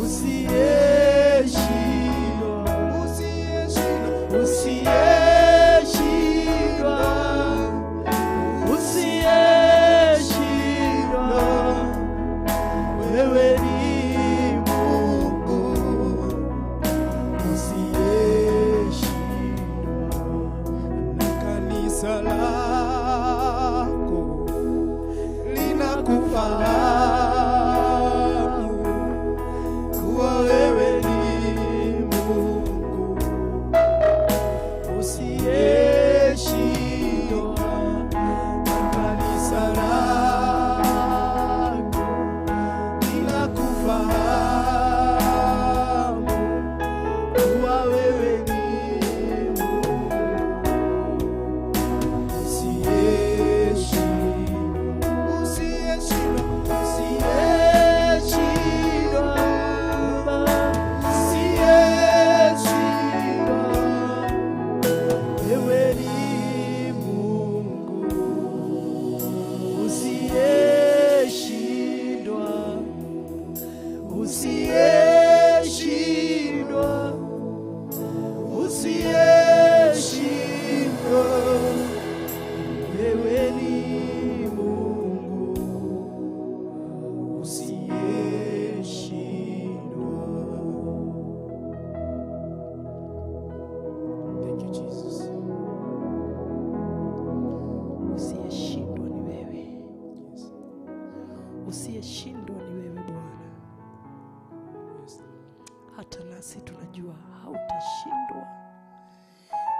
Speaker 4: usiyeshindwa,
Speaker 1: usiyeshindwa,
Speaker 4: usiyeshindwa, usiyeshindwa. Wewe ni Mungu usiyeshindwa.
Speaker 1: Na kanisa lako linakufahamu kuwa wewe ni Mungu
Speaker 4: usiyeshindwa. Na kanisa lako linakufahamu kuwa wewe ni Mungu usiyeshindwa,
Speaker 1: usiyeshindwa,
Speaker 4: usiyeshindwa, usiyeshindwa. Wewe ni Mungu usiyeshindwa, usiyeshindwa, usiyeshindwa. Wewe ni Mungu usiyeshindwa.
Speaker 1: Thank you, Jesus.
Speaker 3: Usiyeshindwa ni wewe.
Speaker 1: Yes.
Speaker 3: Usiyeshindwa ni wewe Bwana.
Speaker 1: Yes.
Speaker 3: Hata nasi tunajua hautashindwa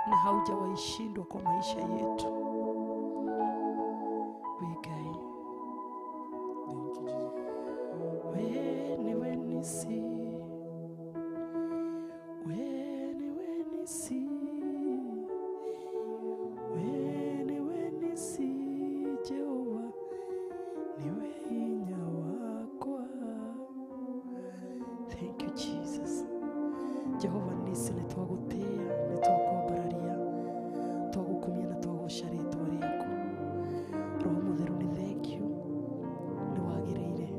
Speaker 3: na haujawahi shindwa kwa maisha yetu. We Ngai,
Speaker 1: Thank you, Jesus.
Speaker 3: we niwe nisi, we niwe nisi, we niwe nisi, Jehova niwe hinya wakwa. Thank you, Jesus. Jehova nisi nitwagũtĩĩa nĩtwakwambararia twagũkumia na twagũca rĩtwa rĩaku. Roho Mũtheru nĩ thank you nĩ wagĩrĩire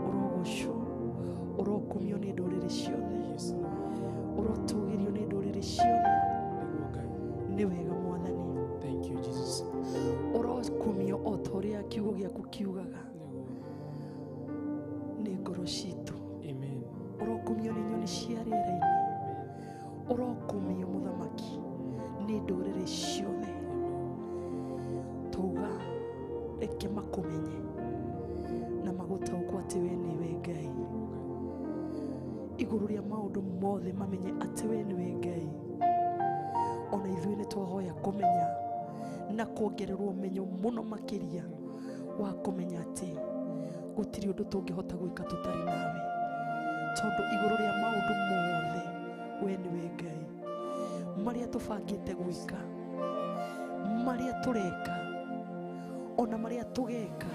Speaker 3: ũrogocwo ũrokumio nĩ ndũrĩrĩ ciothe.
Speaker 1: Yes, Lord.
Speaker 3: Ũrotũgĩrio nĩ ndũrĩrĩ ciothe.
Speaker 1: Nĩguo Ngai.
Speaker 3: Nĩ wega Mwathani.
Speaker 1: Thank you, Jesus.
Speaker 3: Ũrokumio o ta ũrĩa kiugo gĩaku kiugaga.
Speaker 1: Nĩguo.
Speaker 3: Nĩ ngoro citũ.
Speaker 1: Amen.
Speaker 3: Ũrokumio nĩ nyoni cia rĩera-inĩ.
Speaker 1: Amen.
Speaker 3: Ũrokumio mũthamaki nĩ ndũrĩrĩ ciothe.
Speaker 1: Amen.
Speaker 3: Tauga reke makũmenye na magũtaũkwo atĩ we nĩwe Ngai.
Speaker 1: Nĩguo Ngai.
Speaker 3: Igũrũ rĩa maũndũ mothe mamenye atĩ we nĩwe Ngai. Ona ithuĩ nĩ twahoya kũmenya na kuongererwo ũmenyo mũno makĩria wa kũmenya atĩ gũtirĩ ũndũ tũngĩhota gwĩka tũtarĩ nawe, tondũ igũrũ rĩa maũndũ mothe we nĩwe Ngai. Marĩa tũbangĩte gwĩka, marĩa tũreka, Ona marĩa tũgeka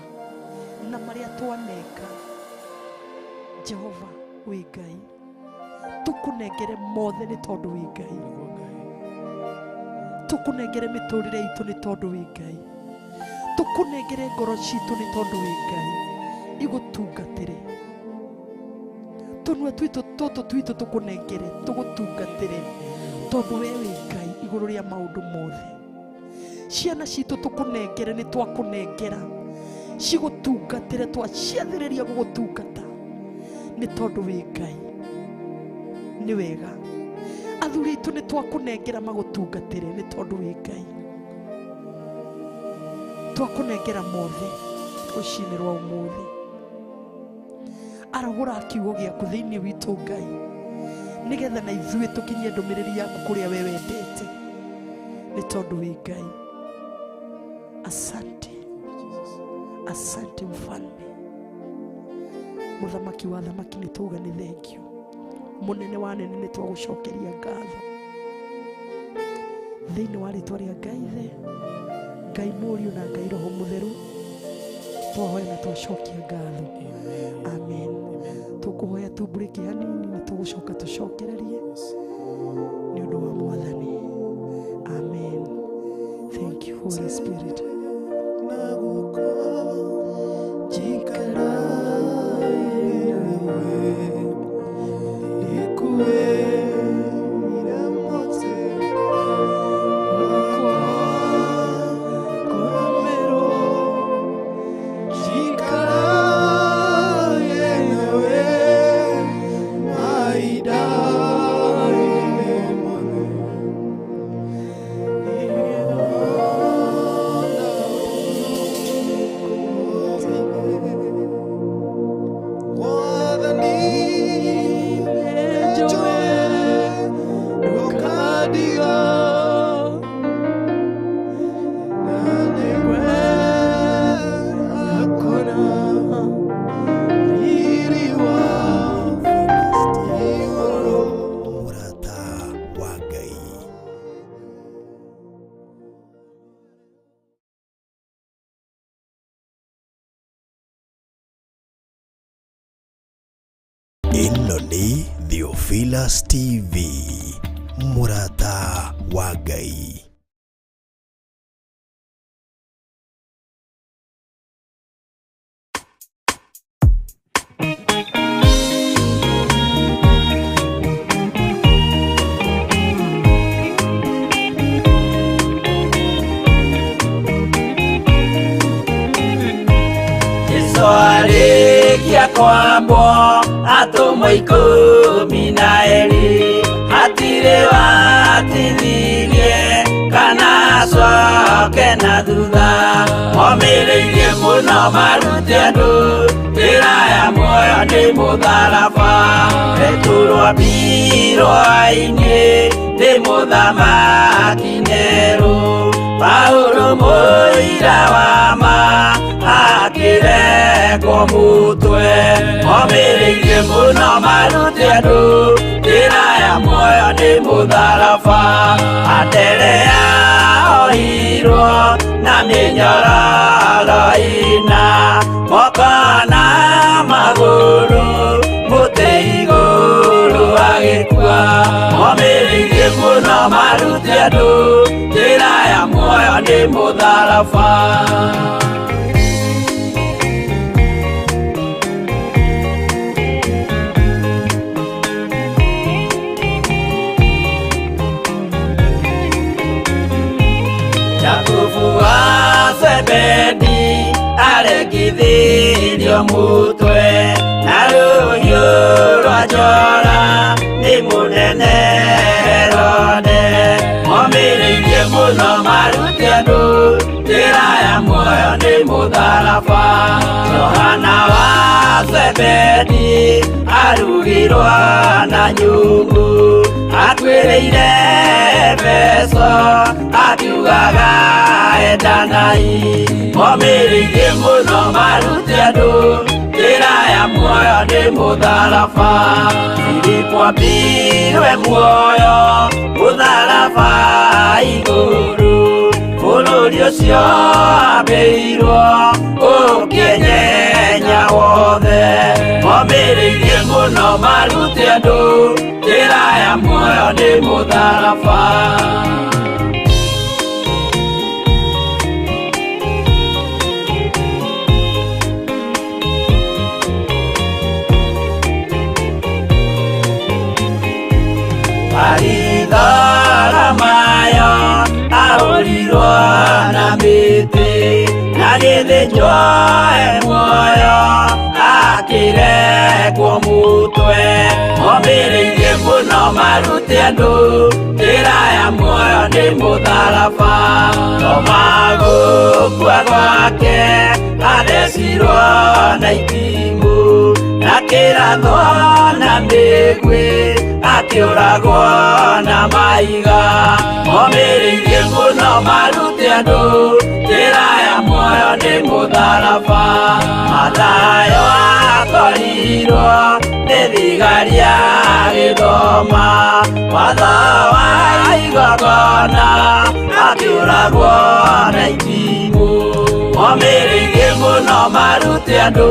Speaker 3: na marĩa twaneka, Jehova wĩ Ngai, tũkũnengere mothe nĩ tondũ wĩ Ngai. Tũkũnengere mĩtũrĩre itũ nĩ tondũ wĩ Ngai. Tũkũnengere ngoro citũ nĩ tondũ wĩ Ngai, igũtungatĩre. Tũnua twitũ tũtũ twitũ tũkũnengere, tũgũtungatĩre, tondũ we wĩ Ngai igũrũ rĩa maũndũ mothe. Ciana citũ tũkũnengere, nĩ twakũnengera cigũtungatĩre, twaciathĩrĩria gũgũtungata nĩ tondũ wĩ Ngai. Nĩ wega athuri aitũ nĩ twakũnengera magũtungatĩre nĩ tondũ wĩ Ngai. Twakũnengera mothe rũcinĩ rwa ũmũthĩ. Arahũra kiugo gĩaku thĩinĩ witũ Ngai, nĩgetha na ithuĩ tũkinyie ndũmĩrĩri yaku kũrĩa we wendete nĩ tondũ wĩ Ngai. Asante, asante mfalme, mũthamaki wa thamaki, nĩ twauga nĩ thengio. Mũnene wa nene, nĩ twagũcokeria ngatho thĩinĩ wa rĩtwa rĩa Ngai Ithe, Ngai Mũriũ na Ngai Roho Mũtheru. Twahoya na twacokia ngatho, amen. Tũkũhoya tumburĩki hanini, nĩ tũgũcoka tũcokererie nĩ ũndũ wa Mwathani. Amen. Thank you, Holy Spirit.
Speaker 4: Na guoko njikara nawe ndikuĩire mũtĩ wakwa ngomero njikaraye nawe mahinda-inĩ mothe.
Speaker 5: Mũrata wa Ngai. Ĩno nĩ Theophilus TV, Mũrata wa Ngai.
Speaker 6: Jesu arĩkia kwambwo, atũmwo 12 hatirĩ watithirie kana acoke na thutha. Omĩrĩirie mũno marute andũ njĩra ya muoyo nĩ mũtharaba. Petero ambirwo-inĩ nĩ mũthamaki Nero, Paulo mũira wa ma akĩrengwo mũtwe. Omĩrĩirie mũno marute andũ njĩra ya muoyo nĩ mũtharaba. Anderea ohirwo na mĩnyororo ĩna, moko na magũrũ mũtĩ igũrũ agĩkua. Omĩrĩirie mũno marute andũ njĩra ya muoyo nĩ mũtharaba. Jakubu wa Zebedi aregithirio mũtwe na rũhiũ rwa njora nĩ mũnene Herode. Omĩrĩirie mũno marute andũ njĩra ya muoyo nĩ mũtharaba. Johana wa Zebedi arugirwo na nyungu, akuĩrĩire Efeso akiugaga endanai. Omĩrĩirie mũno marute andũ njĩra ya muoyo nĩ mũtharaba. Filipo ambirwe muoyo mũtharaba igũrũ, bũrũri Mũhũri ũcio ambĩirwo ũkĩnyenya wothe Momĩrĩirie mũno marute andũ njĩra ya muoyo nĩ mũtharaba. Maritharamayo ahũrirwo na mĩtĩ na gĩthĩnjwo e muoyo akĩrekwo mũtwe. Momĩrĩirie mũno marute andũ njĩra ya muoyo nĩ mũtharaba. Toma gũkua gwake athecirwo na itimũ na kĩrathwo na mĩguĩ akĩũragwo na mahiga. Momĩrĩirie mũno marute andũ njĩra ya muoyo nĩ mũtharaba. Mathayo akorirwo nĩ thigari agĩthoma watho wa igongona akĩũragwo na itimũ. Momĩrĩirie mũno marute andũ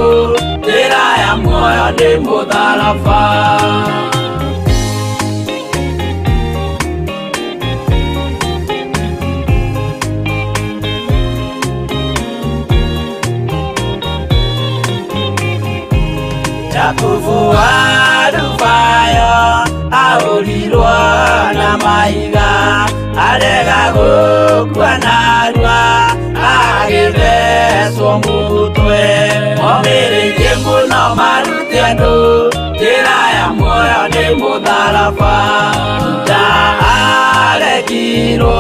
Speaker 6: njĩra ya muoyo nĩ mũtharaba. Jakubu wa Alufayo ahũrirwo na mahiga arega gũkua narua agĩthecwo mũtwe. Momĩrĩirie mũno marute andũ njĩra ya muoyo nĩ mũtharaba. Juda aregirwo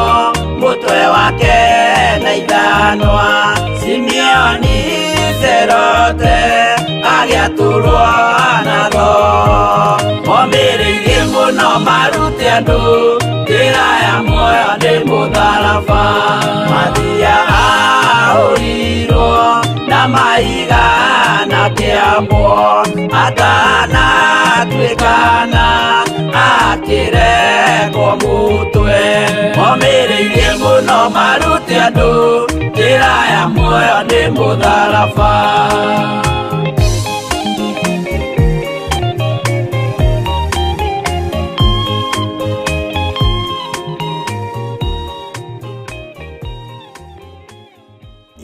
Speaker 6: mũtwe wake na ithanwa Simeoni Zerote agĩatũrwo na thoo. Momĩrĩirie mũno marute andũ njĩra ya muoyo nĩ mũtharaba. Mathia ahũrirwo na mahiga na kĩambwo atanatuĩkana akĩrekwo mũtwe. Momĩrĩirie mũno marute andũ njĩra ya muoyo nĩ mũtharaba.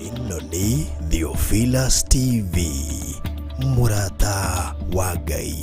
Speaker 5: Ĩno nĩ Theophilus TV, mũrata wa Ngai.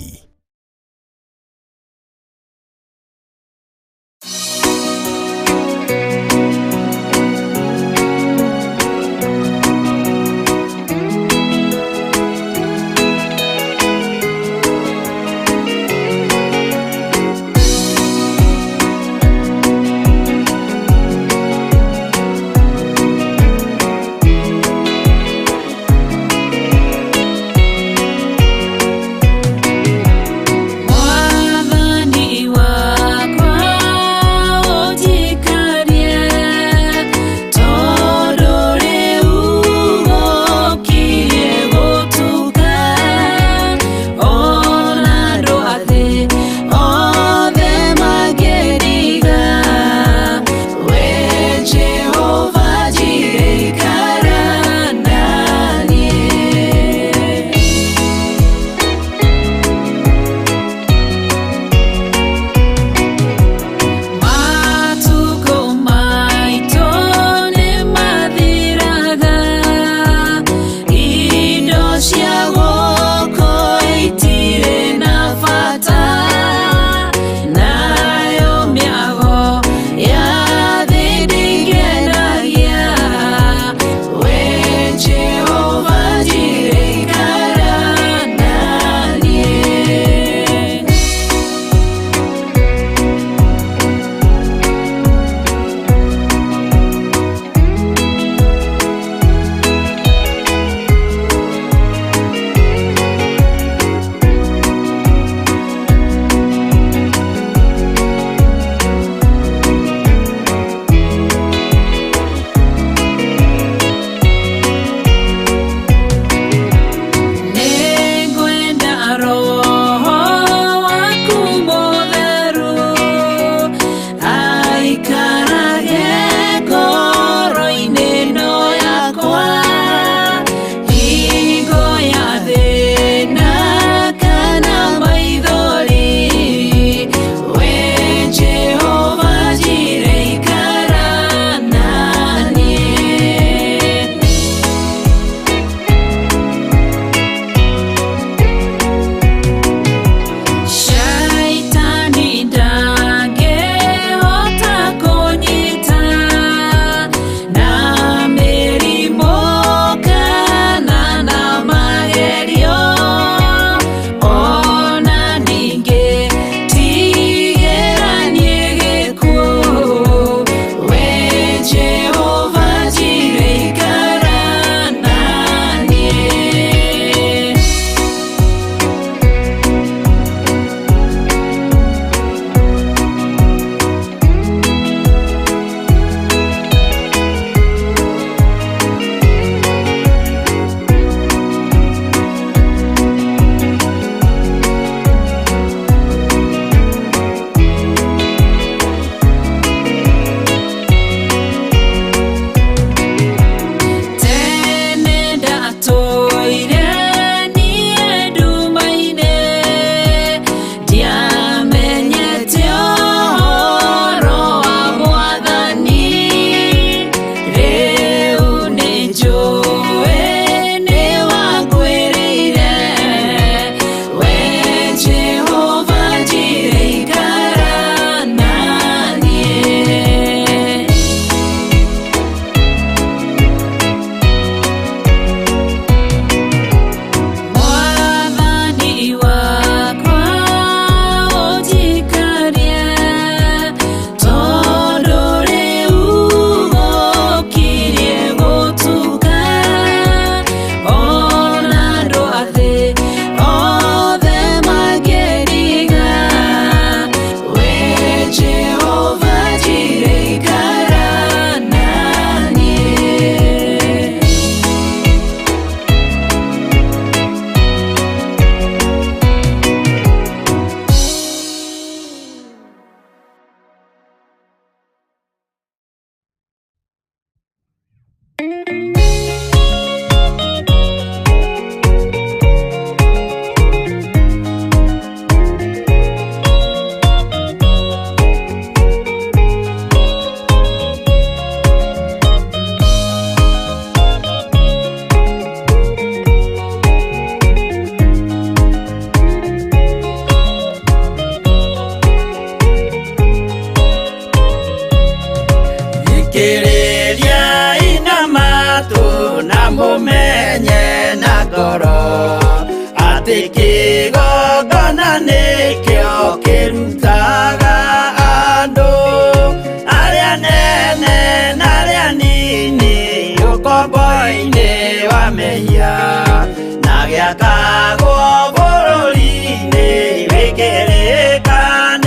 Speaker 6: Ciakagwo bũrũri-inĩ wĩ kĩrĩkanĩro.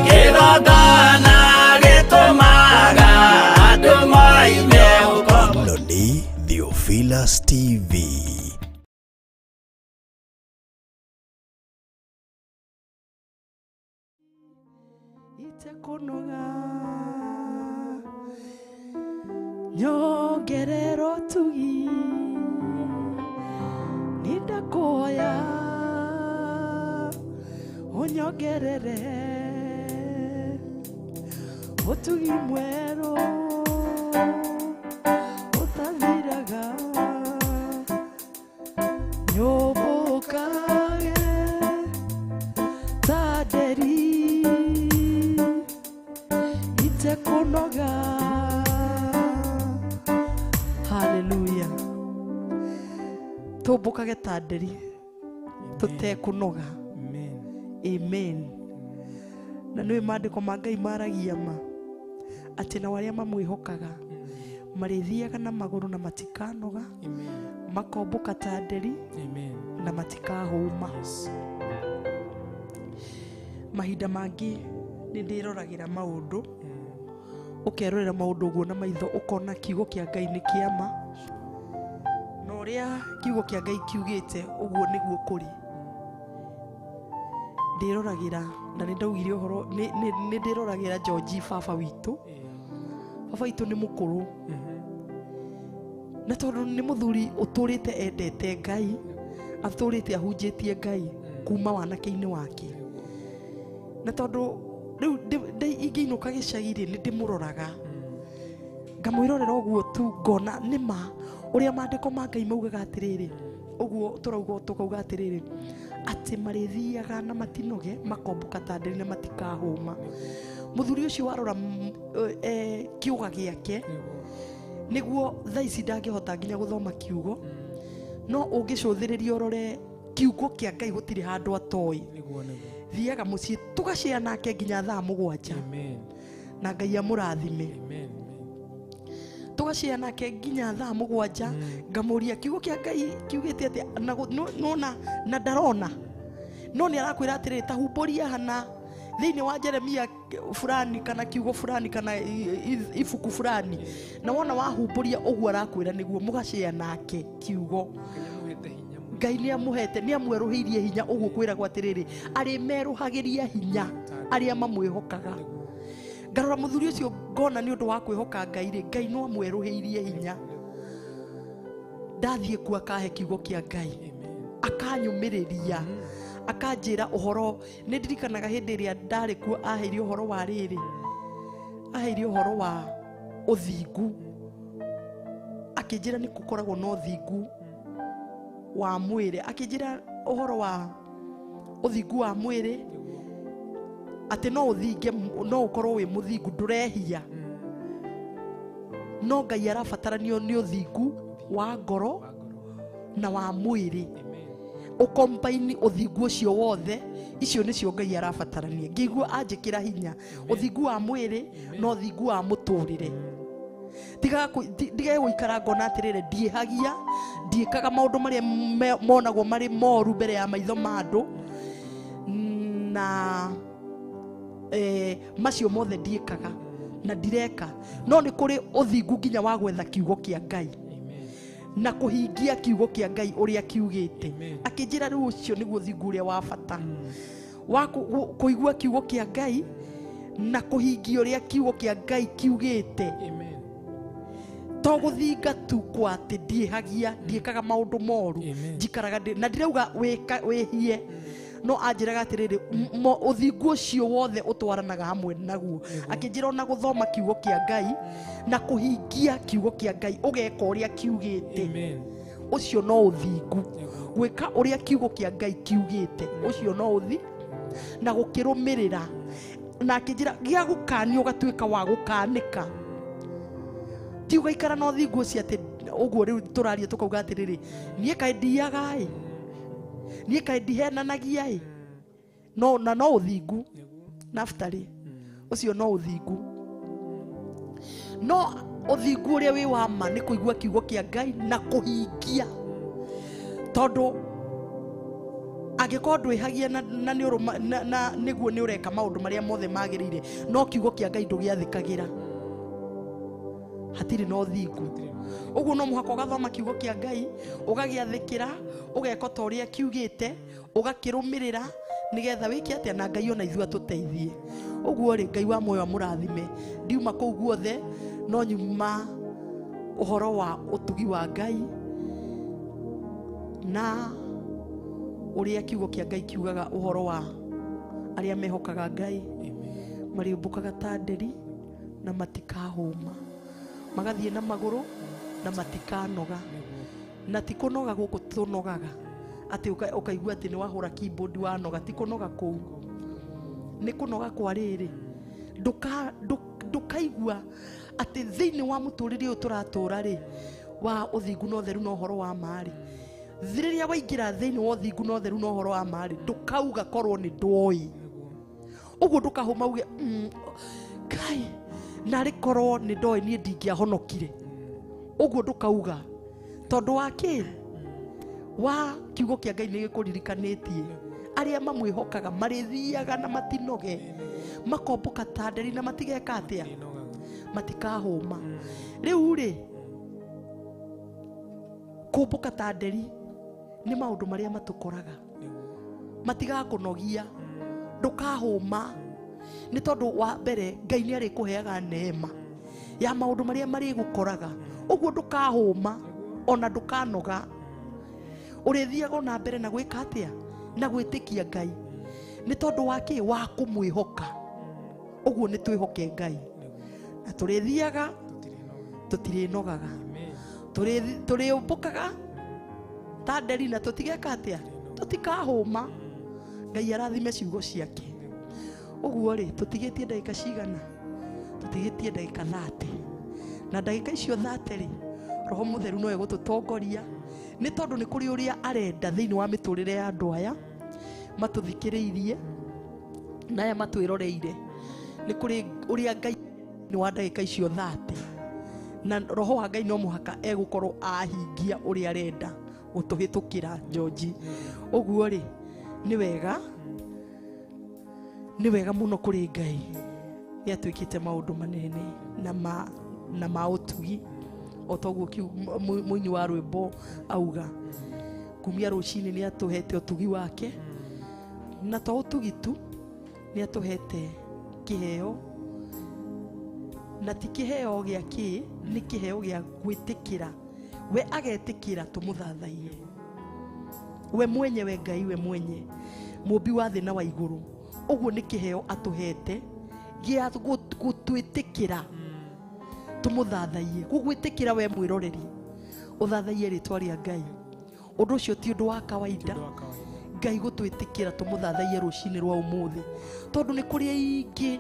Speaker 6: Kĩgongona gĩtũmaga andũ moime ũkombo.
Speaker 5: Ĩno nĩ Theophilus TV.
Speaker 3: Itekunoga nyongerero tugi nindakuhoya unyongerere utugi mwerũ ũtathiraga nyũmbũkage ta nderi itekunoga. Haleluya. Tũmbũkage ta nderi tũtekunoga.
Speaker 1: Amen.
Speaker 3: Amen. Na nĩũĩ maandĩko ma Ngai maragia ma atĩ nao arĩa mamwĩhokaga marĩthiaga na magũrũ na matikanoga.
Speaker 1: Amen.
Speaker 3: Makombũka ta nderi.
Speaker 1: Amen.
Speaker 3: Na matikahũma.
Speaker 1: Yes.
Speaker 3: Mahinda mangĩ nĩ ndĩroragĩra maũndũ, ũkerorera maũndũ ũguo na maitho ũkona kiugo kĩa Ngai nĩ kĩama, na ũrĩa kiugo kĩa Ngai kiugĩte ũguo nĩguo kũrĩ. Ndĩroragĩra na nĩ ndaugire ũhoro nĩ ndĩroragĩra George baba witũ. Baba witũ nĩ mũkũrũ, na tondũ nĩ mũthuri ũtũrĩte endete Ngai, atũrĩte ahunjĩtie Ngai kuma wanake-inĩ wake, na tondũ rĩu ingĩinũka gĩcagi-rĩ nĩ ndĩmũroraga ngamwĩrorera ũguo tu ngona nĩ ma ũrĩa maandĩko ma Ngai maugaga atĩrĩrĩ, ũguo tũrauga tũkauga atĩrĩrĩ atĩ marĩthiaga na matinoge makombũka ta nderi na matikahũma. Mũthuri ũcio warora kiuga gĩake nĩguo thaa ici ndangĩhota nginya gũthoma kiugo, no ũngĩcũthĩrĩria ũrore kiugo kĩa Ngai gũtirĩ handũ atoĩ.
Speaker 1: Nĩguo nĩguo.
Speaker 3: Thiaga mũciĩ tũgacea nake nginya thaa 7.
Speaker 1: Amen.
Speaker 3: Na Ngai amũrathime.
Speaker 1: Amen.
Speaker 3: Tũgacea nake nginya thaa 7, ngamũria kiugo kĩa Ngai kiugĩte atĩa, na nona na ndarona, no nĩ arakwĩra atĩrĩrĩ ta humbũria hana thĩinĩ wa Jeremia fulani kana kiugo fulani kana ibuku fulani, na wona wahumbũria ũguo arakwĩra nĩguo mũgacea nake kiugo.
Speaker 1: Ngai nĩ amũhete hinya mũingĩ.
Speaker 3: Ngai nĩ amũhete, nĩ amwerũhĩirie hinya ũguo kwĩragwo atĩrĩrĩ arĩmerũhagĩria hinya arĩa mamwĩhokaga. Ngarora mũthuri ũcio ngona nĩ ũndũ wa kwĩhoka Ngai rĩ, Ngai no amwerũhĩirie hinya. Ndathiĩ kuo akahe kiugo kĩa Ngai, akanyũmĩrĩria, akanjĩra ũhoro. Nĩ ndirikanaga hĩndĩ ĩrĩa ndarĩ kuo aheire ũhoro wa rĩrĩ, aheire ũhoro wa ũthingu, akĩnjĩra nĩ gũkoragwo na ũthingu wa mwĩrĩ, akĩnjĩra ũhoro wa ũthingu wa mwĩrĩ atĩ no ũthinge, no ũkorwo wĩ mũthingu ndũrehia, no Ngai arabataranio nĩ ũthingu wa ngoro na wa mwĩrĩ, ũkombaini ũthingu ũcio wothe. Icio nĩcio Ngai arabatarania. Ngĩigua anjĩkĩra hinya ũthingu wa mwĩrĩ na ũthingu wa mũtũrĩre. Ndige gũikara ngona atĩrĩrĩ ndiĩhagia, ndiĩkaga maũndũ marĩa monagwo marĩ moru mbere ya maitho ma andũ, na macio mothe ndiĩkaga na ndireka, no nĩ kũrĩ ũthingu nginya wa gwetha kiugo kĩa Ngai na kũhingia kiugo kĩa Ngai ũrĩa kiugĩte. Akĩnjĩra rĩu ũcio nĩguo ũthingu ũrĩa wa bata wa kũigua kiugo kĩa Ngai na kũhingia ũrĩa kiugo kĩa Ngai kiugĩte. To gũthinga tu kwa atĩ ndiĩhagia, ndiĩkaga maũndũ moru, njikaraga na ndirauga wĩhie, no anjĩraga atĩrĩrĩ ũthingu ũcio wothe ũtwaranaga hamwe naguo. Akĩnjĩra ona gũthoma kiugo kĩa Ngai na kũhingia kiugo kĩa Ngai ũgeka ũrĩa kiugĩte, ũcio no ũthingu. Gwĩka ũrĩa kiugo kĩa Ngai kiugĩte ũcio no ũthi na gũkĩrũmĩrĩra. Na akĩnjĩra gĩa gũkanio ũgatuĩka wa gũkanĩka, ti ũgaikara na ũthingu ũcio atĩ ũguo rĩu tũraria tũkauga atĩrĩrĩ niĩ kaĩ ndiaga ĩ, niĩ kaĩ ndihenanagia ĩ, no na no ũthingu naftari ũcio no ũthingu. No ũthingu ũrĩa wĩ wa ma nĩ kũigua kiugo kĩa Ngai na kũhingia. Tondũ angĩkorwo ndwĩhagia na nĩ ũrũma na nĩguo nĩ ũreka maũndũ marĩa mothe magĩrĩire, no kiugo kĩa Ngai ndũgĩathĩkagĩra, hatirĩ na ũthingu. Ũguo no mũhaka ũgathoma kiugo kĩa Ngai, ũgagĩathĩkĩra, ũgeka ta ũrĩa kiugĩte, ũgakĩrũmĩrĩra nĩgetha wĩke atĩa, na Ngai ona ithuĩ atũteithie. Ũguo rĩ, Ngai wa muoyo amũrathime. Ndiuma kũu guothe no nyuma ũhoro wa ũtugi wa Ngai na ũrĩa kiugo kĩa Ngai kiugaga ũhoro wa arĩa mehokaga Ngai, marĩũmbũkaga ta nderi na matikahũma, magathiĩ na magũrũ na matikanoga. Na ti kũnoga gũkũ tũnogaga atĩ ũkaigua atĩ nĩ wahũra keyboard wanoga, ti kũnoga kũu, nĩ kũnoga kwa rĩrĩ. Ndũkaigua atĩ thĩinĩ wa mũtũrĩre ũyũ tũratũra rĩ, wa ũthingu na ũtheru na ũhoro wa ma rĩ, rĩrĩa waingĩra thĩinĩ wa ũthingu na ũtheru na ũhoro wa ma rĩ, ndũkauga korwo nĩ ndoĩ. Ũguo ndũkahũma uge Ngai narĩ korwo nĩ ndoĩ niĩ ndingĩahonokire. Ũguo ndũkauga tondũ wa kĩ? Wa kiugo kĩa Ngai nĩ gĩkũririkanĩtie arĩa mamwĩhokaga marĩthiaga na matinoge, makombũka ta nderi na matigeka atĩa, matikahũma. Rĩu rĩ, kũmbũka ta nderi nĩ maũndũ marĩa matũkoraga, matigakũnogia, ndũkahũma, nĩ tondũ wa mbere Ngai nĩ arĩkũheaga neema ya maũndũ marĩa marĩgũkoraga. Ũguo ndũkahũma ona ndũkanoga, ũrĩthiaga ona mbere na gwĩka atĩa, na gwĩtĩkia Ngai, nĩ tondũ wa kĩ? Wa kũmwĩhoka. Ũguo nĩ twĩhoke Ngai na tũrĩthiaga tũtirĩnogaga, tũrĩũmbũkaga ta nderi na tũtigeka atĩa, tũtikahũma. Ngai arathime ciugo ciake. Ũguo rĩ, tũtigĩtie ndagĩka cigana? Tũtigĩtie ndagĩka 30, na ndagĩka icio 30 rĩ, Roho Mũtheru no egũtũtongoria, nĩ tondũ nĩ kũrĩ ũrĩa arenda thĩinĩ wa mĩtũrĩre ya andũ aya matũthikĩrĩirie na aya matwĩroreire. Nĩ kũrĩ ũrĩa Ngai nĩ wa ndagĩka icio 30, na Roho wa Ngai no mũhaka egũkorwo ahingia ũrĩa arenda gũtũhĩtũkĩra George. Ũguo rĩ, nĩ wega, nĩ wega mũno kũrĩ Ngai nĩ atuĩkĩte maũndũ manene na ma ũtugi, o ta ũguo mũini wa rwĩmbo auga, kumia rũcinĩ nĩ atũhete ũtugi wake, na to ũtugi tu, nĩ atũhete kĩheo, na ti kĩheo gĩa kĩ, nĩ kĩheo gĩa gwĩtĩkĩra. We agetĩkĩra tũmũthathaiye we mwenyewe, Ngai we mwenye, mũmbi wa thĩ na wa igũrũ. Ũguo nĩ kĩheo atũhete gĩa gũtwĩtĩkĩra tũmũthathaiye. Gũgwĩtĩkĩra we mwĩroreri ũthathaiye rĩtwa rĩa Ngai, ũndũ ũcio ti ũndũ wa kawaida. Ngai gũtwĩtĩkĩra tũmũthathaiye rũcinĩ rwa ũmũthĩ, tondũ nĩ kũrĩ aingĩ,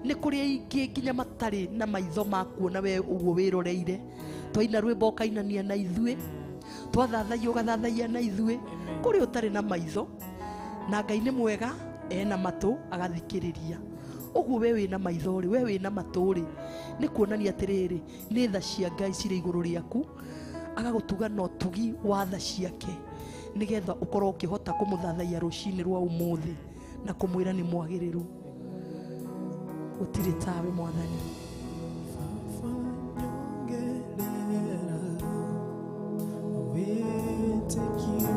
Speaker 3: nĩ kũrĩ aingĩ nginya matarĩ na maitho ma kuona we ũguo wĩroreire. Twaina rwĩmbo ũkainania na ithuĩ, twathathaiya ũgathathaiya na ithuĩ. Kũrĩ ũtarĩ na maitho, na Ngai nĩ mwega, ena matũ agathikĩrĩria. Ũguo we wĩna maitho rĩ, we wĩna matũ rĩ, nĩ kuonania atĩrĩrĩ, nĩ tha cia Ngai cirĩ igũrũ rĩaku, agagũtuga na ũtugi wa tha ciake, nĩgetha ũkorwo ũkĩhota kũmũthathaiya rũcinĩ rwa ũmũthĩ na kũmwĩra nĩ mwagĩrĩru. Gũtirĩ tawe Mwathani.
Speaker 4: Wetĩkio.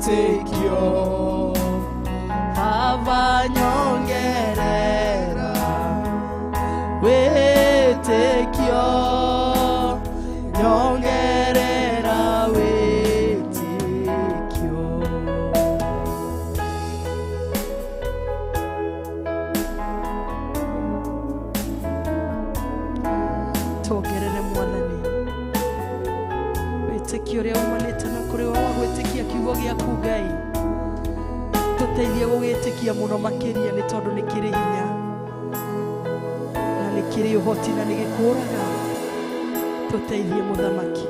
Speaker 4: wĩtĩkio Baba nyongerera wĩtĩkio nyongerera wĩtĩkio
Speaker 3: Tuongerere mwathani wĩtĩkio ũrĩa umanĩte na kũrĩ we wa gwĩtĩkia kiugo gĩaku Ngai tũteithie gũgĩtĩkia mũno makĩria nĩ tondũ nĩ kĩrĩ hinya na nĩ kĩrĩ ũhoti na nĩ gĩkũraga tũteithie mũthamaki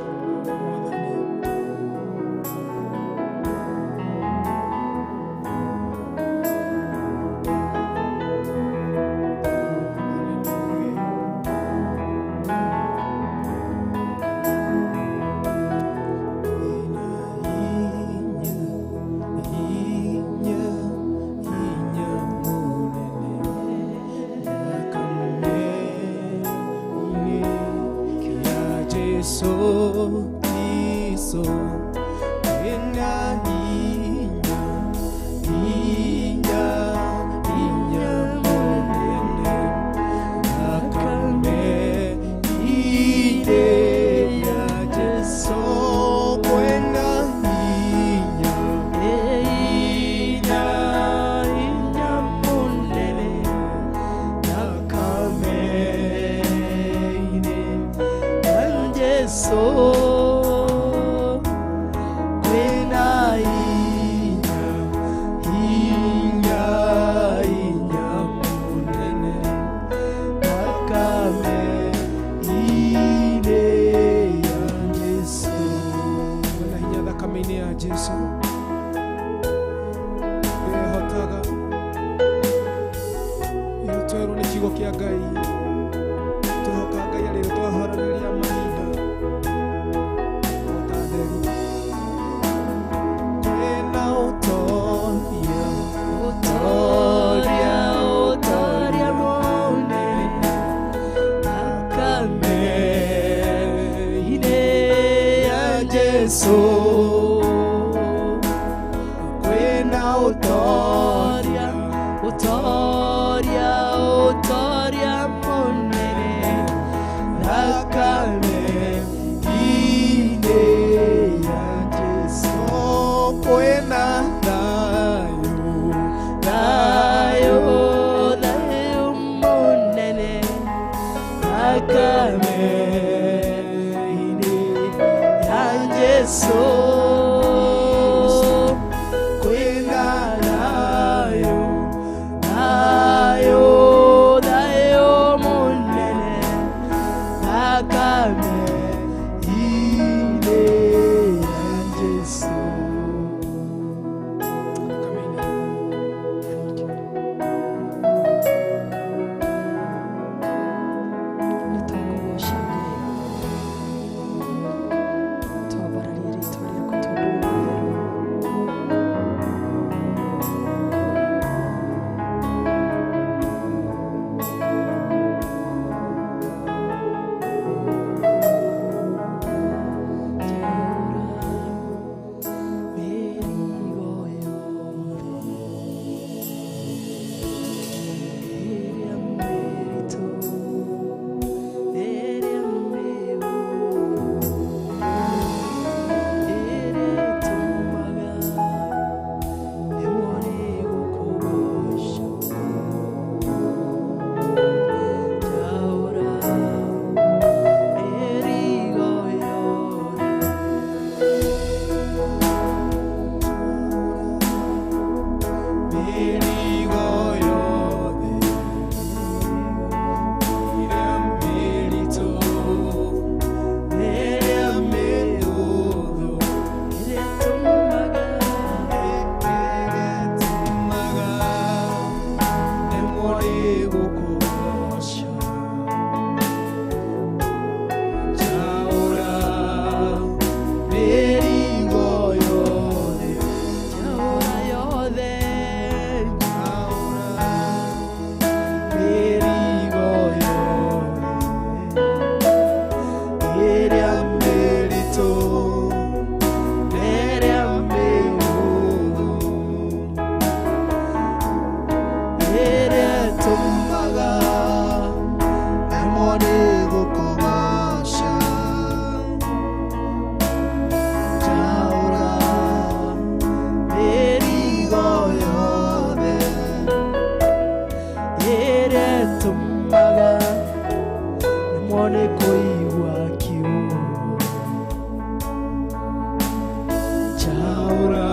Speaker 4: Chaura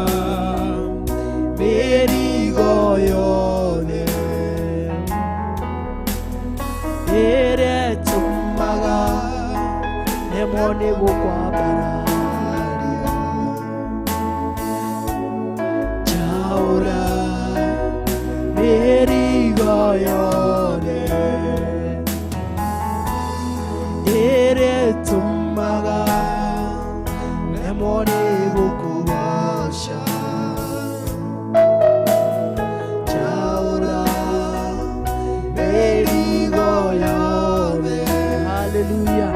Speaker 4: mĩrigo yothe ĩrĩa ĩtũmaga nemwo nĩ gũkwambararia. Chaura mĩrigo yothe ĩrĩa ĩtũmaga nemwo nĩ gũkũgoca. Chaura mĩrigo yothe.
Speaker 3: Haleluya.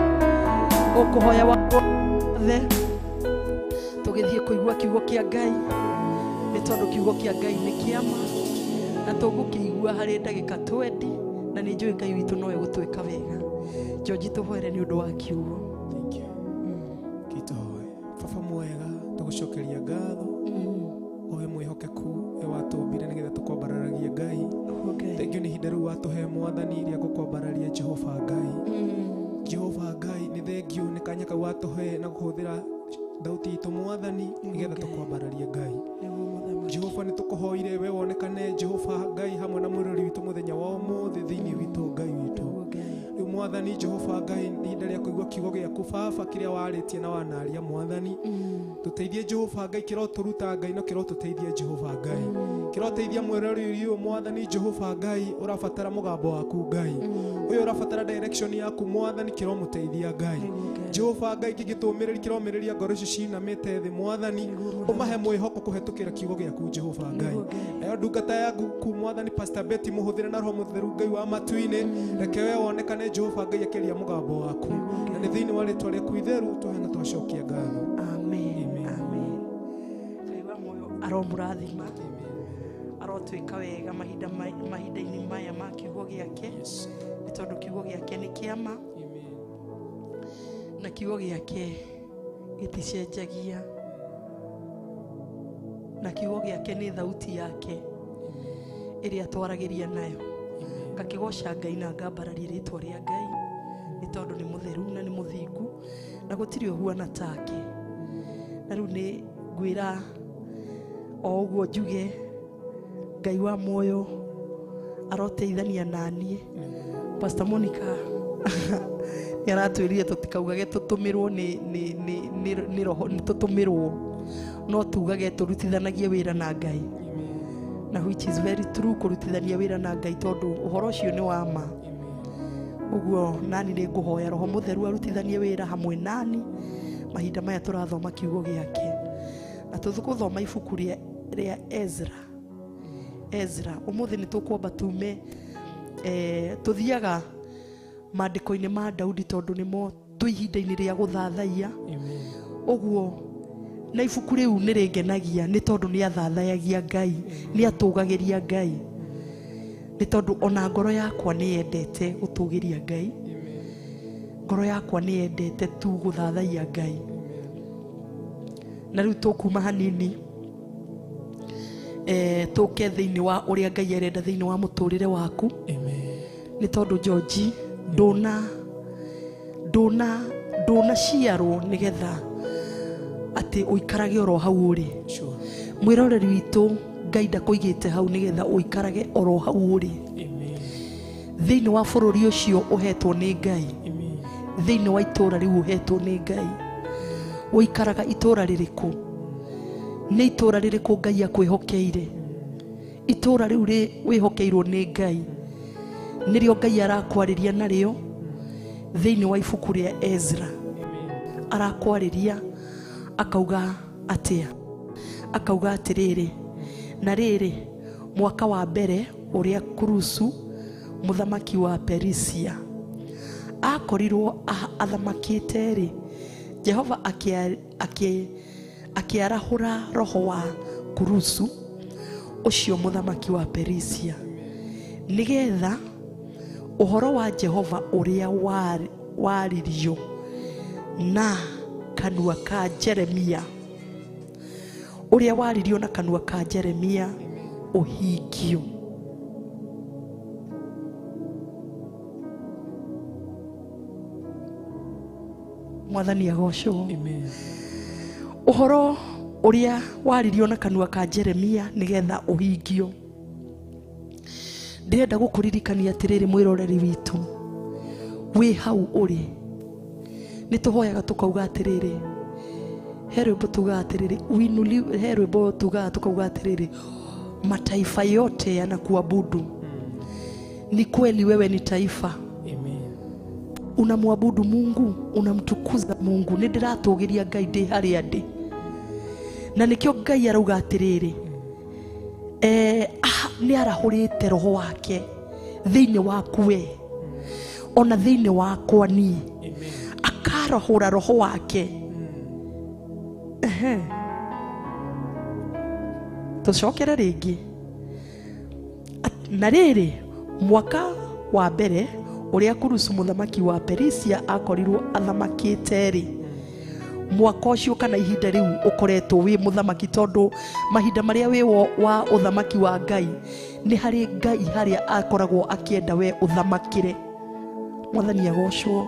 Speaker 3: Ũkũhoya wothe tũgĩthiĩ kũigua kiugo kĩa Ngai, nĩ tondũ kiugo kĩa Ngai nĩ kĩama na tũgũkĩigua harĩ ndagĩka 20, na nĩ njũĩ Ngai witũ no egũtwĩka wega. George, tũhoere nĩ ũndũ wa kiugo.
Speaker 1: Thank you. Kitohoe baba mwega, tũgũcokeria ngatho owe mwĩhokeku we watũmbire nĩgetha tũkwambararagie Ngai. Thank you nĩ ihinda rĩu watũhe Mwathani rĩa gũkwambararia Jehova Ngai. Jehova Ngai nĩ thengiũ nĩ kanya kau watũhe na kũhũthĩra thauti itũ Mwathani nĩgetha tũkwambararie Ngai. Jehova nĩ tũkũhoire we wonekane Jehova Ngai hamwe na mwĩrori witũ mũthenya wa ũmũthĩ thĩinĩ witũ Ngai witũ. Rĩu Mwathani Jehova Ngai nĩ ihinda rĩa kũigua kiugo gĩaku baba kĩrĩa warĩtie na wanaria Mwathani. Tũteithie Jehova Ngai, kĩrotũruta Ngai no kĩrotũteithia Jehova Ngai. Kĩroteithia mwĩrori ũyũ Mwathani Jehova Ngai ũrabatara mũgambo waku Ngai. Ũyũ ũrabatara direction yaku Mwathani, kĩromũteithia Ngai. Jehova Ngai kĩngĩtũmĩrĩria kĩromĩrĩria ngoro ici cinamĩte thĩ Mwathani, ũmahe mwĩhoko kũhetũkĩra kiugo gĩaku Jehova Ngai. Nayo ndungata yaku Mwathani Pastor Betty mũhũthĩre na Roho Mũtheru Ngai wa matu-inĩ, reke we wonekane Jehova Ngai akĩaria mũgambo waku. Na nĩ thĩinĩ wa rĩtwa rĩaku itheru tũheana twacokia ngatho.
Speaker 3: Amen. Amen. Ngai wa muoyo aromũrathima, arotwĩka wega mahinda-inĩ maya ma kiugo gĩake, nĩ tondũ kiugo gĩake nĩ kĩama na kiugo gĩake gĩticenjagia, na kiugo gĩake nĩ thauti yake ĩrĩa twaragĩria nayo. Ngakĩgoca Ngai na ngambararia rĩtwa rĩa Ngai nĩ tondũ nĩ mũtheru na nĩ mũthingu na gũtirĩ ũhuana take. Na rĩu nĩ ngwĩra o ũguo njuge Ngai wa muoyo aroteithania naniĩ. Pastor Monica nĩ aratwĩrire tũtikaugage tũtũmĩrwo nĩ roho, nĩ tũtũmĩrwo, no tugage tũrutithanagie wĩra na Ngai, na which is very true, kũrutithania wĩra na Ngai tondũ ũhoro ũcio nĩ wa ma. Ũguo nani nĩ ngũhoya Roho Mũtheru arutithanie wĩra hamwe nani mahinda maya tũrathoma kiugo gĩake, na tũgũthoma ibuku rĩa Ezra. Ezra ũmũthĩ nĩ tũkwamba tume tũthiaga maandĩko-inĩ ma Daudi tondũ nĩmo twĩ ihinda-inĩ rĩa gũthathaiya. Ũguo na ibuku rĩu nĩ rĩngenagia nĩ tondũ nĩ athathayagia Ngai, nĩ atũgagĩria Ngai, nĩ tondũ ona ngoro yakwa nĩ yendete gũtũgĩria Ngai, ngoro yakwa nĩ yendete tu gũthathaiya Ngai. Na rĩu tũkuma hanini tũke thĩinĩ wa ũrĩa Ngai arenda thĩinĩ wa mũtũrĩre waku. Nĩ tondũ George ndũnaciarwo nĩgetha atĩ ũikarage oro hau ũrĩ. Mwĩroreri witũ Ngai ndakũigĩte hau nĩgetha ũikarage oro hau ũrĩ. Thĩinĩ wa bũrũri ũcio ũhetwo nĩ Ngai, thĩinĩ wa itũũra rĩu ũhetwo nĩ Ngai, ũikaraga itũũra rĩrĩkũ? Nĩ itũũra rĩrĩkũ Ngai akwĩhokeire? Itũũra rĩu wĩhokeirwo nĩ Ngai nĩrĩo Ngai arakwarĩria narĩo thĩinĩ wa ibuku rĩa Ezra. Arakwarĩria akauga atĩa? Akauga atĩrĩrĩ, na rĩrĩ mwaka wa mbere ũrĩa Kurusu mũthamaki wa Perisia akorirwo athamakĩte rĩ, Jehova akĩarahũra roho wa Kurusu ũcio mũthamaki wa Perisia nĩgetha ũhoro wa Jehova ũrĩa waririo na kanua ka Jeremia, ũrĩa waririo na kanua ka Jeremia ũhingio. Mwathani agocwo. Ũhoro Ũrĩa waririo na kanua ka Jeremia nĩgetha ũhingio. Ndĩrenda gũkũririkania atĩrĩrĩ mwĩroreri witũ, wĩ hau ũrĩ, nĩ tũhoyaga tũkauga atĩrĩrĩ, he rwĩmbo tugaga atĩrĩrĩ, uinuliwe, he rwĩmbo tugaga tukauga atĩrĩrĩ, mataifa yote yanakuabudu. Ni kweli wewe ni taifa.
Speaker 1: Amen.
Speaker 3: Unamwabudu Mungu, unamtukuza Mungu. Nĩ ndĩratũgĩria Ngai ndĩ harĩa ndĩ. Na nĩkĩo Ngai arauga atĩrĩrĩ, nĩ arahũrĩte roho wake thĩinĩ waku we, ona thĩinĩ wakwa niĩ. Akarahũra roho wake. Tũcokere rĩngĩ. Na rĩrĩ, mwaka wa mbere ũrĩa Kurusu mũthamaki wa Perisia akorirwo athamakĩte rĩ, mwaka ũcio kana ihinda rĩu ũkoretwo wĩ mũthamaki, tondũ mahinda marĩa wĩ wa ũthamaki wa Ngai nĩ harĩ Ngai harĩa akoragwo akĩenda we ũthamakĩre. Mwathani agocwo.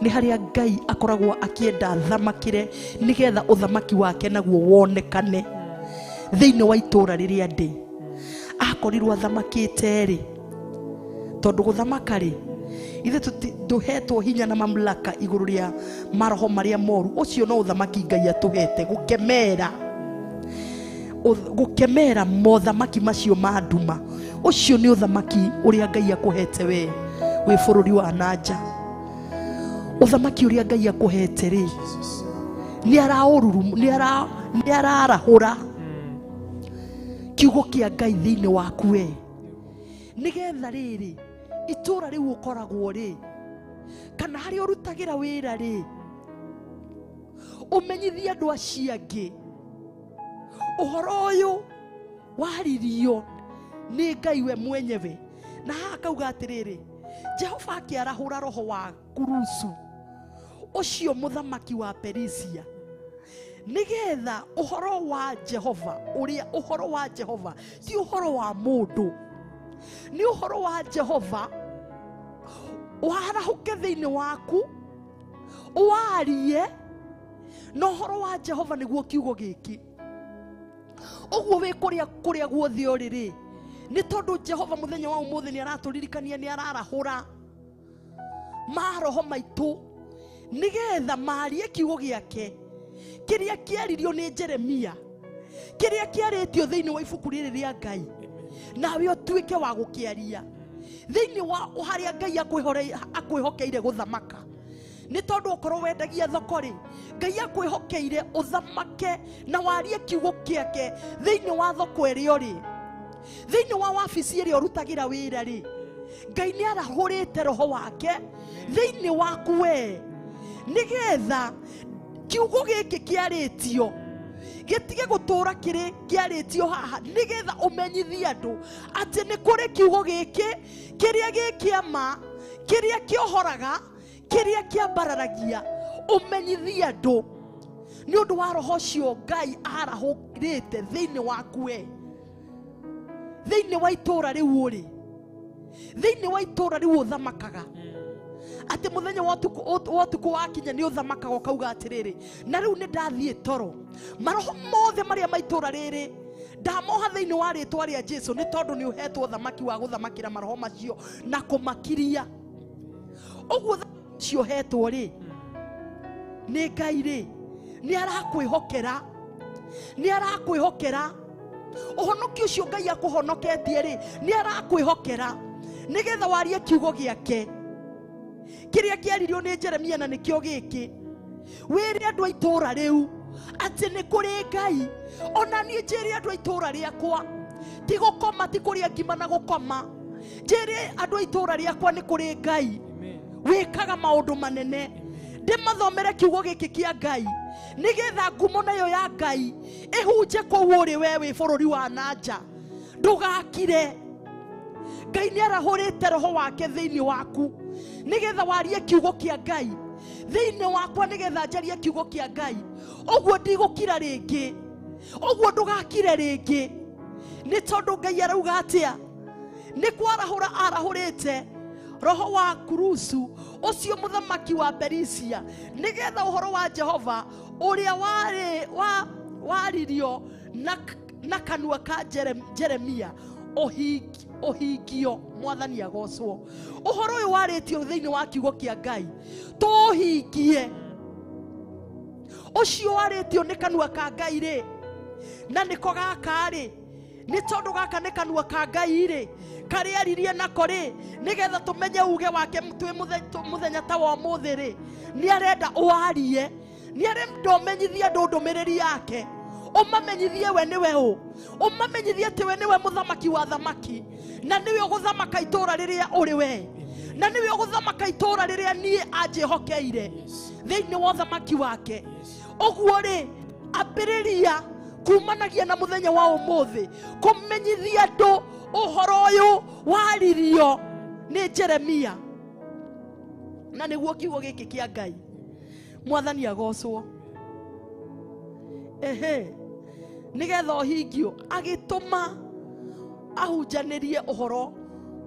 Speaker 3: Nĩ harĩa Ngai akoragwo akĩenda athamakĩre nĩgetha ũthamaki wake naguo wonekane thĩinĩ wa itũũra rĩrĩa ndĩ. Akorirwo athamakĩte rĩ, tondũ gũthamaka rĩ, ithe tũhetwo hinya na mamlaka igũrũ rĩa maroho marĩa moru. Ũcio no ũthamaki Ngai atũhete, gũkemera gũkemera mothamaki macio ma nduma. Ũcio nĩ ũthamaki ũrĩa Ngai akũhete we wĩ bũrũri wa nanja. Ũthamaki ũrĩa Ngai akũhete rĩ, nĩ ararahũra kiugo kĩa Ngai thĩinĩ waku we, nĩgetha rĩrĩ itũũra rĩu ũkoragwo rĩ, kana harĩa ũrutagĩra wĩra rĩ, ũmenyithie andũ acio angĩ ũhoro ũyũ waririo nĩ Ngai we mwenyewe. Na haha akauga atĩrĩrĩ, Jehova akĩarahũra roho wa Kurusu ũcio mũthamaki wa Perisia, nĩgetha ũhoro wa Jehova, ũrĩa ũhoro wa Jehova ti ũhoro wa mũndũ, nĩ ũhoro wa Jehova warahũke thĩinĩ waku, warie na ũhoro wa Jehova nĩguo kiugo gĩkĩ. Ũguo wĩ kũrĩa kũrĩa guothe ũrĩ rĩ, nĩ tondũ Jehova mũthenya wa ũmũthĩ nĩ aratũririkania, nĩ ararahũra maroho maitũ nĩgetha marie kiugo gĩake kĩrĩa kĩaririo nĩ Jeremia, kĩrĩa kĩarĩtio thĩinĩ wa ibuku rĩrĩ rĩa Ngai, nawe ũtuĩke wa gũkĩaria thĩinĩ wa harĩa Ngai akwĩhokeire gũthamaka. Nĩ tondũ okorwo wendagia thoko rĩ, Ngai akwĩhokeire ũthamake na warie kiugo kĩake thĩinĩ wa thoko ĩrĩa ũrĩ, thĩinĩ wa wabici ĩrĩa ũrutagĩra wĩra rĩ, Ngai nĩ arahũrĩte roho wake thĩinĩ waku we, nĩgetha kiugo gĩkĩ kĩarĩtio gĩtige gũtũũra kĩrĩ kĩarĩtio haha, nĩgetha ũmenyithie andũ atĩ nĩ kũrĩ kiugo gĩkĩ kĩrĩa gĩ kĩama, kĩrĩa kĩohoraga, kĩrĩa kĩambararagia. Ũmenyithie andũ nĩ ũndũ wa roho ũcio Ngai arahũrĩte thĩinĩ waku we, thĩinĩ wa itũũra rĩu ũrĩ, thĩinĩ wa itũũra rĩu ũthamakaga, atĩ mũthenya wa ũtukũ wakinya nĩ ũthamakaga ũkauga atĩrĩrĩ, na rĩu nĩ ndathiĩ toro, maroho mothe marĩa ma itũũra rĩrĩ ndamoha thĩinĩ wa rĩtwa rĩa Jesu, nĩ tondũ nĩ ũhetwo ũthamaki wa gũthamakĩra maroho macio na kũmakiria. Ũguo ũcio ũhetwo rĩ nĩ Ngai rĩ, nĩ arakwĩhokera, nĩ arakwĩhokera ũhonokio ũcio Ngai akũhonoketie rĩ, nĩ arakwĩhokera nĩgetha warie kiugo gĩake kĩrĩa kĩaririo nĩ Jeremia, na nĩkĩo gĩkĩ, wĩre andũ a itũũra rĩu atĩ nĩ kũrĩ Ngai. Ona niĩ njĩre andũ a itũũra rĩakwa, ti gũkoma, ti kũrĩa ngima na gũkoma, njĩre andũ a itũũra rĩakwa nĩ kũrĩ Ngai wĩkaga maũndũ manene. Ndĩmathomere kiugo gĩkĩ kĩa Ngai nĩgetha ngumo nayo ya Ngai ĩhunje kũu ũrĩ we wĩ bũrũri wa nanja. Ndũgakire. Ngai nĩ arahũrĩte roho wake thĩinĩ waku nĩgetha warie kiugo kĩa Ngai thĩinĩ wakwa, nĩgetha njarie kiugo kĩa Ngai. Ũguo ndigũkira rĩngĩ, ũguo ndũgakire rĩngĩ, nĩ tondũ Ngai arauga atĩa? Nĩ kwarahũra arahũrĩte roho wa Kurusu ũcio mũthamaki wa Perisia, nĩgetha ũhoro wa Jehova ũrĩa waririo na kanua ka Jeremia ũhingio. Mwathani agocwo. Ũhoro ũyũ warĩtio thĩinĩ wa kiugo kĩa Ngai tũũhingie. Ũcio warĩtio nĩ kanua ka Ngai rĩ, na nĩko gaka rĩ, nĩ tondũ gaka nĩ kanua ka Ngai rĩ, karĩa aririe nako rĩ, nĩgetha tũmenye uge wake twĩ mũthenya ta wa ũmũthĩ rĩ, nĩ arenda ũwarie, nĩ arenda ũmenyithie andũ ndũmĩrĩri yake, ũmamenyithie we nĩwe ũ, ũmamenyithie atĩ we nĩwe mũthamaki wa thamaki, na nĩwe ũgũthamaka itũũra rĩrĩa ũrĩ we, na nĩwe ũgũthamaka itũũra rĩrĩa niĩ anjĩhokeire thĩinĩ wa ũthamaki wake. Ũguo rĩ, ambĩrĩria kumanagia na mũthenya wa ũmũthĩ kũmenyithia andũ ũhoro ũyũ waririo nĩ Jeremia, na nĩguo kiugo gĩkĩ kĩa Ngai. Mwathani agocwo. Ehe, nĩgetha ũhingio, agĩtũma ahunjanĩrie ũhoro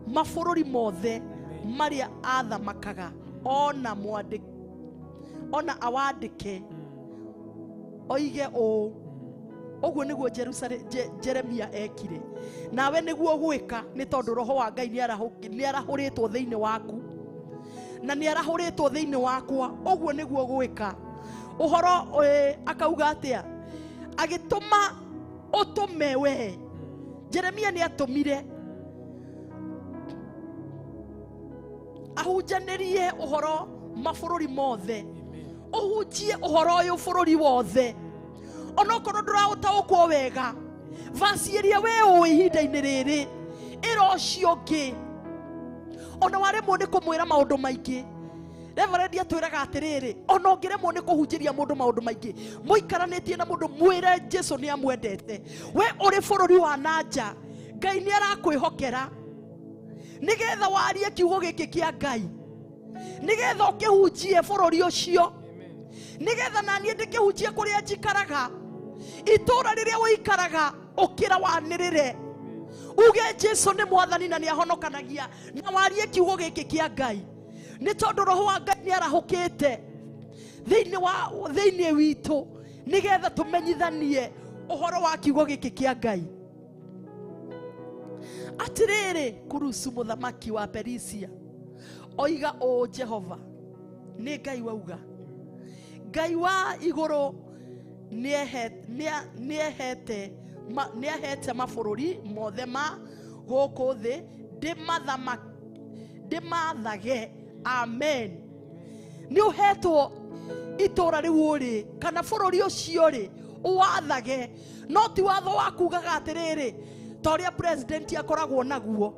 Speaker 3: mabũrũri mothe marĩa athamakaga, ona awandĩke oige ũũ. Ũguo nĩguo Jeremia ekire, nawe nĩguo gwĩka, nĩ tondũ roho wa Ngai nĩ arahũrĩtwo thĩinĩ waku na nĩ arahũrĩtwo thĩinĩ wakwa. Ũguo nĩguo gwĩka. Ũhoro akauga atĩa? Agĩtũma ũtũme we. Jeremia nĩ atũmire ahunjanĩrie ũhoro mabũrũri mothe, ũhunjie ũhoro ũyũ bũrũri wothe, onokorwo ndũraũtaũkwo wega. Vasi ĩrĩa we ũĩ ihinda-inĩ rĩrĩ ĩra ũcio ũngĩ, ona waremwo nĩ kũmwĩra maũndũ maingĩ. Reverend atwĩraga atĩrĩrĩ, ona ũngĩremwo nĩ kũhunjĩria mũndũ maũndũ maingĩ, mũikaranĩtie na mũndũ mwĩre Jesu nĩ amwendete. We ũrĩ bũrũri wa nanja, Ngai nĩ arakwĩhokera nĩgetha warie kiugo gĩkĩ kĩa Ngai, nĩgetha ũkĩhunjie bũrũri ũcio, nĩgetha na niĩ ndĩkĩhunjie kũrĩa njikaraga, itũũra rĩrĩa ũikaraga, ũkĩra wanĩrĩre uge Jesu nĩ mwathani na nĩ ahonokanagia, na warie kiugo gĩkĩ kĩa Ngai, nĩ tondũ roho wa Ngai nĩ arahũkĩte thĩinĩ witũ, nĩgetha tũmenyithanie ũhoro wa kiugo gĩkĩ kĩa Ngai. Atĩrĩrĩ, Kurusu mũthamaki wa Perisia oiga ũũ, Jehova nĩ Ngai wauga, Ngai wa igũrũ nĩahete mabũrũri mothe ma gũkũ thĩ ndĩmathage. Amen. Nĩ ũhetwo itũũra rĩu ũrĩ kana bũrũri ũcio rĩ, ũwathage, no ti watho wa kugaga atĩrĩrĩ ta ũrĩa president akoragwo naguo.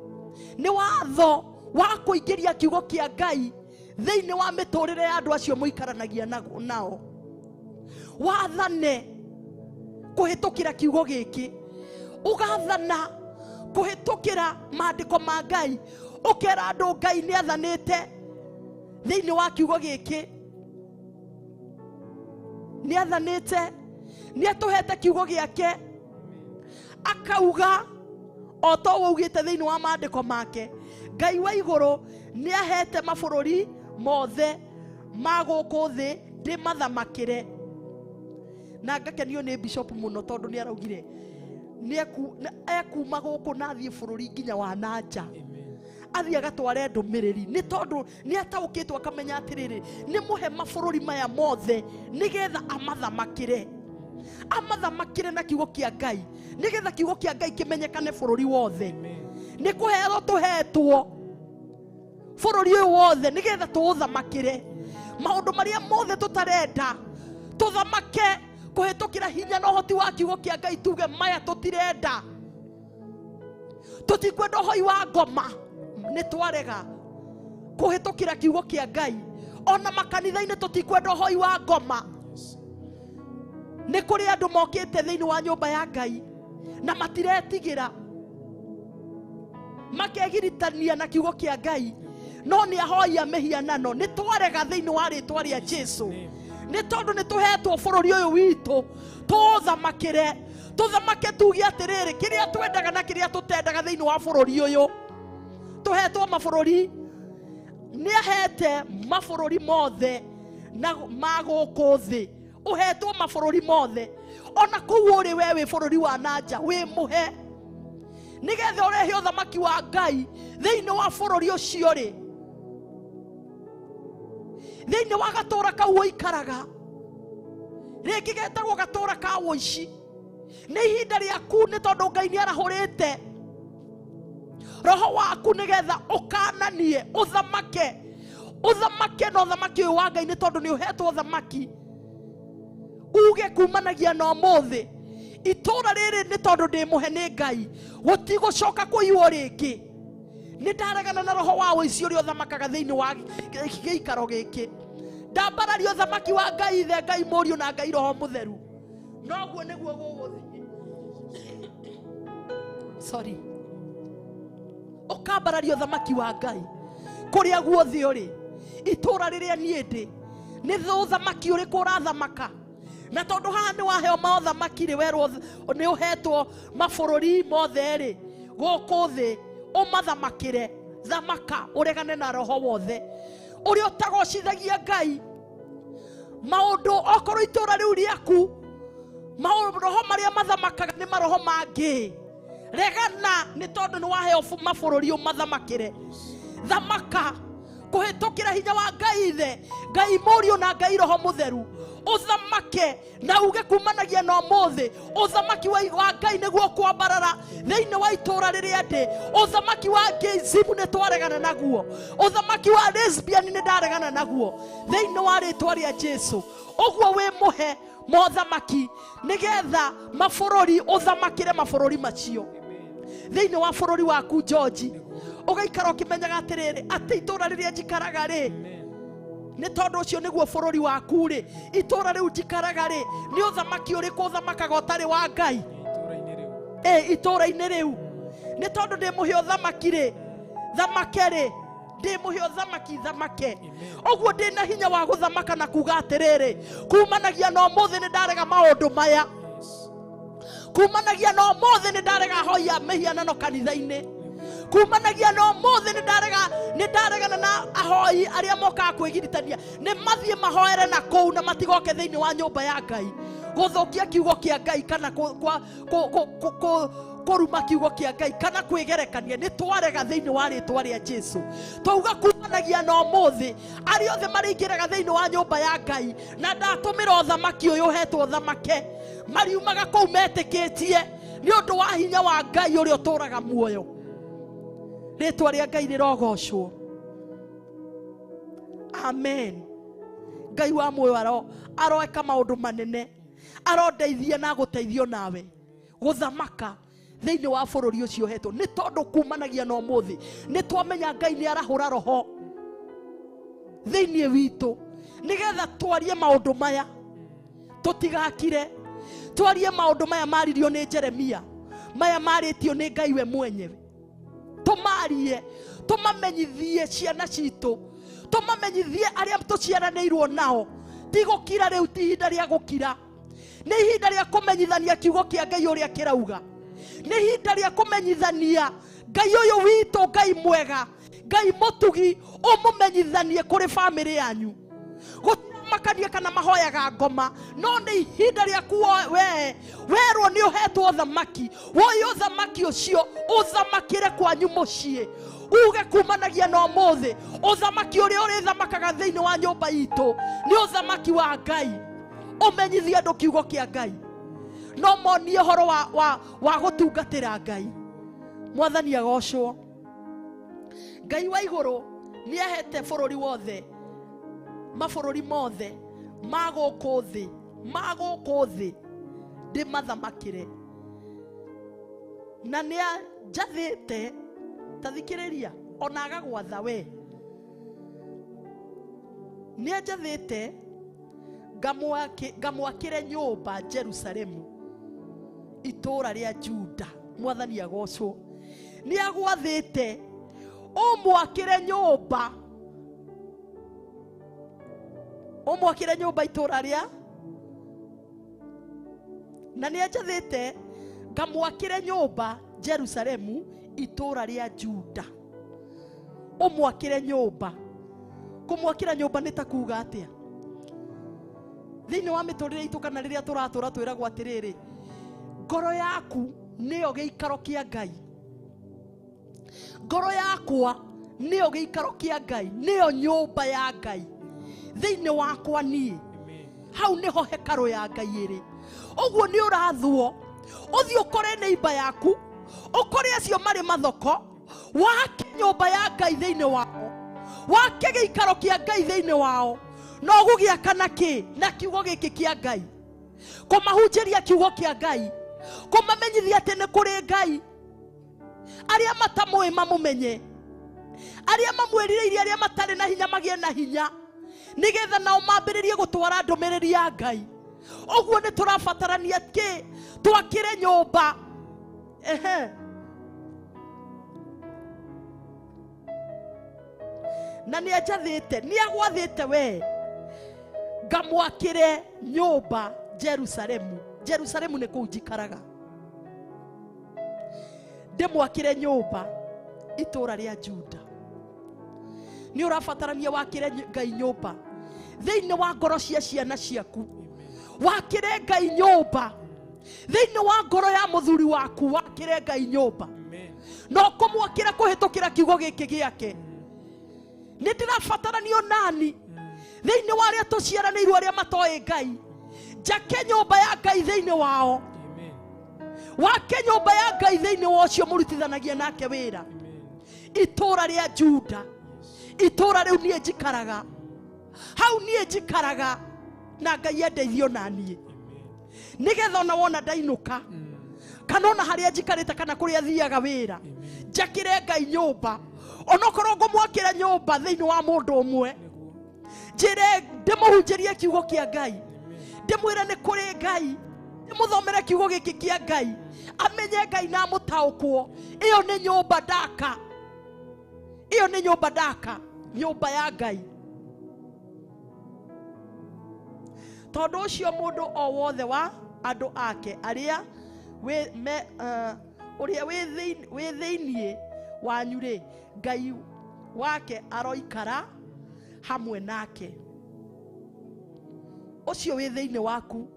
Speaker 3: Nĩ watho wa kũingĩria kiugo kĩa Ngai thĩinĩ wa mĩtũrĩre ya andũ acio mũikaranagia nao. Wathane kũhĩtũkĩra kiugo gĩkĩ, ũgathana kũhĩtũkĩra maandĩko ma Ngai, ũkera andũ Ngai nĩ athanĩte thĩinĩ wa kiugo gĩkĩ, nĩ athanĩte, nĩ atũhete kiugo gĩake, akauga o ta ũguo augĩte thĩinĩ wa maandĩko make, Ngai wa igũrũ nĩ ahete mabũrũri mothe ma gũkũ thĩ ndĩmathamakĩre. Na ngakenio nĩ bishop mũno tondũ nĩ araugire nĩ ekuma gũkũ na athiĩ bũrũri nginya wa nanja, athiĩ agatware ndũmĩrĩri, nĩ tondũ nĩ ataũkĩtwo akamenya atĩrĩrĩ, nĩ mũhe mabũrũri maya mothe nĩgetha amathamakĩre, amathamakĩre na kiugo kĩa Ngai, nĩgetha kiugo kĩa Ngai kĩmenyekane bũrũri wothe. Nĩ kũheo tũhetwo bũrũri ũyũ wothe nĩgetha tũũthamakĩre. Maũndũ marĩa mothe tũtarenda tũthamake kũhĩtũkĩra hinya na ũhoti wa kiugo kĩa Ngai, tuge maya tũtirenda, tũtikwenda ũhoi wa ngoma, nĩ twarega kũhĩtũkĩra kiugo kĩa Ngai. Ona makanitha-inĩ tũtikwenda ũhoi wa ngoma. Nĩ kũrĩ andũ mokĩte thĩinĩ wa nyũmba ya Ngai na matiretigĩra, makegiritania na kiugo kĩa Ngai, no nĩ ahoi a mĩhianano. Nĩ twarega thĩinĩ wa rĩtwa rĩa Jesu, nĩ tondũ nĩ tũhetwo bũrũri ũyũ witũ tũũthamakĩre, tũthamake tuge atĩrĩrĩ, kĩrĩa twendaga na kĩrĩa tũtendaga thĩinĩ wa bũrũri ũyũ. Tũhetwo mabũrũri, nĩ ahete mabũrũri mothe na ma gũkũ thĩ Ũhetwo mabũrũri mothe. Ona kũu ũrĩ we wĩ bũrũri wa nanja wĩ mũhe. Nĩgetha ũrehe ũthamaki wa Ngai thĩinĩ wa bũrũri ũcio rĩ. Thĩinĩ wa gatũra kau ũikaraga. Rĩngĩ getagwo gatũra ka ũici. Nĩ ihinda rĩaku nĩ tondũ Ngai nĩ arahũrĩte roho waku nĩgetha ũkananie ũthamake. Ũthamake na ũthamaki ũyũ wa Ngai nĩ tondũ nĩ ũhetwo ũthamaki. Uge kumanagia na ũmũthĩ itũra rĩrĩ nĩ tondũ ndĩ mũhe nĩ Ngai gũtigũcoka kũiywo rĩngĩ. Nĩ ndaregana na roho wa ũici ũrĩa ũthamakaga thĩinĩ wa gĩikaro gĩkĩ. Ndambararia ũthamaki wa Ngai Ithe, Ngai Mũriũ na Ngai Roho Mũtheru. Noguo nĩguo gũgũthiĩ. Sorry. Ũkambararia ũthamaki wa Ngai kũrĩa guothe ũrĩ. Itũra rĩrĩa niĩ ndĩ nĩ ũthamaki ũrĩkũ ũrathamaka? Na tondũ haha nĩ waheo maũthamaki rĩ, werwo nĩ ũhetwo mabũrũri mothe rĩ gũkũ thĩ ũmathamakĩre. Thamaka ũregane na roho wothe ũrĩa ũtagocithagia Ngai. Maũndũ okorwo itũra rĩu rĩaku maroho marĩa mathamakaga nĩ maroho mangĩ, regana nĩ tondũ nĩ waheo mabũrũri ũmathamakĩre. Thamaka kũhĩtũkĩra hinya wa Ngai Ithe, Ngai Mũriũ na Ngai Roho Mũtheru. Ũthamake na uge kumanagia na ũmũthĩ ũthamaki wa Ngai nĩguo kwambarara thĩinĩ wa itũra rĩrĩa ndĩ. Ũthamaki wa gayism nĩ twaregana naguo. Ũthamaki wa lesbian nĩ ndaregana naguo thĩinĩ wa rĩtwa rĩa Jesu. Ũguo wĩ mũhe mothamaki nĩgetha mabũrũri ũthamakĩre mabũrũri macio. Thĩinĩ wa bũrũri waku George ũgaikara ũkĩmenyaga atĩrĩrĩ atĩ itũra rĩrĩa njikaraga rĩ nĩ tondũ ũcio nĩguo bũrũri waku rĩ, itũra rĩu njikaraga rĩ nĩ ũthamaki ũrĩkũ ũthamakaga ũtarĩ wa Ngai itũra-inĩ rĩu. Nĩ tondũ ndĩ mũhe ũthamaki rĩ, thamake rĩ, ndĩ mũhe ũthamaki thamake. Ũguo ndĩ na hinya wa gũthamaka na kuga atĩrĩrĩ kumanagia na ũmũthĩ nĩ ndarega maũndũ maya. Kumanagia na ũmũthĩ nĩ ndarega hoi ya mĩhianano kanitha-inĩ. Kumanagia na ũmũthĩ nĩ ndaregana na ahoi arĩa mokaga kwĩgiritania. Nĩ mathiĩ mahoere na kũu na matigoke thĩinĩ wa nyũmba ya Ngai gũthũkia kiugo kĩa Ngai kana kũruma kiugo kĩa Ngai kana kwĩgerekania. Nĩ twarega thĩinĩ wa rĩtwa rĩa Jesu. Twauga kumanagia na ũmũthĩ arĩa othe marĩingĩraga thĩinĩ wa nyũmba ya Ngai na ndatũmĩra ũthamaki ũyũ ũhetwo thamake mariumaga kũu metĩkĩtie nĩ ũndũ wa hinya wa Ngai ũrĩa ũtũũraga muoyo. Rĩtwa rĩa Ngai rĩrogocwo. Amen. Ngai wa muoyo aroeka maũndũ manene, arondeithia na gũteithio nawe gũthamaka thĩinĩ wa bũrũri ũcio ũhetwo. Nĩ tondũ kumanagia na ũmũthĩ nĩ twamenya Ngai nĩ arahũra roho thĩinĩ witũ nĩgetha twarie maũndũ maya tũtigakire. Twarie maũndũ maya maririo nĩ Jeremia, maya marĩtio nĩ Ngai we mwenyewe. Tũmarie, tũmamenyithie ciana citũ, tũmamenyithie arĩa tũciaranĩirwo nao. Ti gũkira rĩu, ti ihinda rĩa gũkira, nĩ ihinda rĩa kũmenyithania kiugo kĩa Ngai ũrĩa kĩrauga. Nĩ ihinda rĩa kũmenyithania Ngai ũyũ witũ, Ngai mwega, Ngai mũtugi, ũmũmenyithanie kũrĩ bamĩrĩ yanyu. Gũtimakania kana mahoyaga ngoma, no nĩ ihinda rĩaku we werwo nĩ ũhetwo ũthamaki. Woe ũthamaki ũcio ũthamakĩre kwanyu mũciĩ. Uge kumanagia na ũmũthĩ ũthamaki ũrĩa ũrĩthamakaga thĩinĩ wa nyũmba itũ nĩ ũthamaki wa Ngai. Ũmenyithie andũ kiugo kĩa Ngai, no monie ũhoro wa gũtungatĩra Ngai. Mwathani agocwo. Ngai wa igũrũ nĩ ahete bũrũri wothe, mabũrũri mothe ma gũkũ thĩ, ma gũkũ thĩ ndĩmathamakĩre. Na nĩ anjathĩte, ta thikĩrĩria, ona agagwatha we. Nĩ anjathĩte ngamwakĩre nyũmba Jerusalemu, itũũra rĩa Juda. Mwathani agocwo. Nĩ agwathĩte ũmwakĩre nyũmba, ũmwakĩre nyũmba itũũra rĩa, na nĩ anjathĩte ngamwakĩre nyũmba Jerusalemu, itũũra rĩa Juda. Ũmwakĩre nyũmba. Kũmwakĩra nyũmba nĩ ta kuga atĩa? Thĩinĩ wa mĩtũrĩre itũ kana rĩrĩa tũratũra twĩragwo atĩrĩrĩ, ngoro yaku nĩyo gĩikaro kĩa Ngai. Ngoro yakwa nĩyo gĩikaro kĩa Ngai, nĩyo nyũmba ya Ngai. Thĩinĩ wakwa niĩ, hau nĩho hekarũ ya Ngai ĩrĩ. Ũguo nĩ ũrathwo ũthiĩ ũkore neighbor yaku, ũkore acio marĩ mathoko, wake nyũmba ya Ngai thĩinĩ wao, wake gĩikaro kĩa Ngai thĩinĩ wao. No gũgĩaka na kĩ? Na kiugo gĩkĩ kĩa Ngai, kũmahunjĩria kiugo kĩa Ngai, kũmamenyithia atĩ nĩ kũrĩ Ngai. Arĩa matamũĩ mamũmenye, arĩa mamwĩrirĩirie, arĩa matarĩ na hinya magĩe na hinya, nĩgetha nao mambĩrĩrie gũtwara ndũmĩrĩri ya Ngai. Ũguo nĩ tũrabatarania kĩ? Twakĩre nyũmba. Ehe. Na nĩ anjathĩte, nĩ agwathĩte we ngamwakĩre nyũmba Jerusalemu. Jerusalemu nĩ kũu njikaraga. Ndĩmwakĩre nyũmba itũũra rĩa Juda. Nĩ ũrabatarania wakĩre Ngai nyũmba thĩinĩ wa ngoro cia ciana ciaku, wakĩre Ngai nyũmba thĩinĩ wa ngoro ya mũthuri waku, wakĩre Ngai nyũmba. No kũmwakĩra kũhĩtũkĩra kiugo gĩkĩ gĩake. Nĩ ndĩrabataranio nani thĩinĩ wa arĩa tũciaranĩirwo arĩa matoĩ Ngai, njake nyũmba ya Ngai thĩinĩ wao, wake nyũmba ya Ngai thĩinĩ wa ũcio mũrutithanagia nake wĩra. Itũũra rĩa Juda, itũũra rĩu niĩ njikaraga, hau niĩ njikaraga, na Ngai endeithio na niĩ, nĩgetha ona wona ndainũka kana ona harĩa njikarĩte kana kũrĩa thiaga wĩra, njakĩre Ngai nyũmba. Onokorwo ngũmwakĩra nyũmba thĩinĩ wa mũndũ ũmwe, njĩre ndĩmũhunjĩrie kiugo kĩa Ngai, ndĩmwĩre nĩ kũrĩ Ngai, ndĩmũthomere kiugo gĩkĩ kĩa Ngai, amenye Ngai na amũtaũkwo. Ĩyo nĩ nyũmba ndaka, ĩyo nĩ nyũmba ndaka, nyũmba ya Ngai. Tondũ ũcio mũndũ o wothe wa andũ ake arĩa ũrĩa wĩ thĩinĩ wanyu rĩ, Ngai wake aroikara hamwe nake. Ũcio wĩ thĩinĩ waku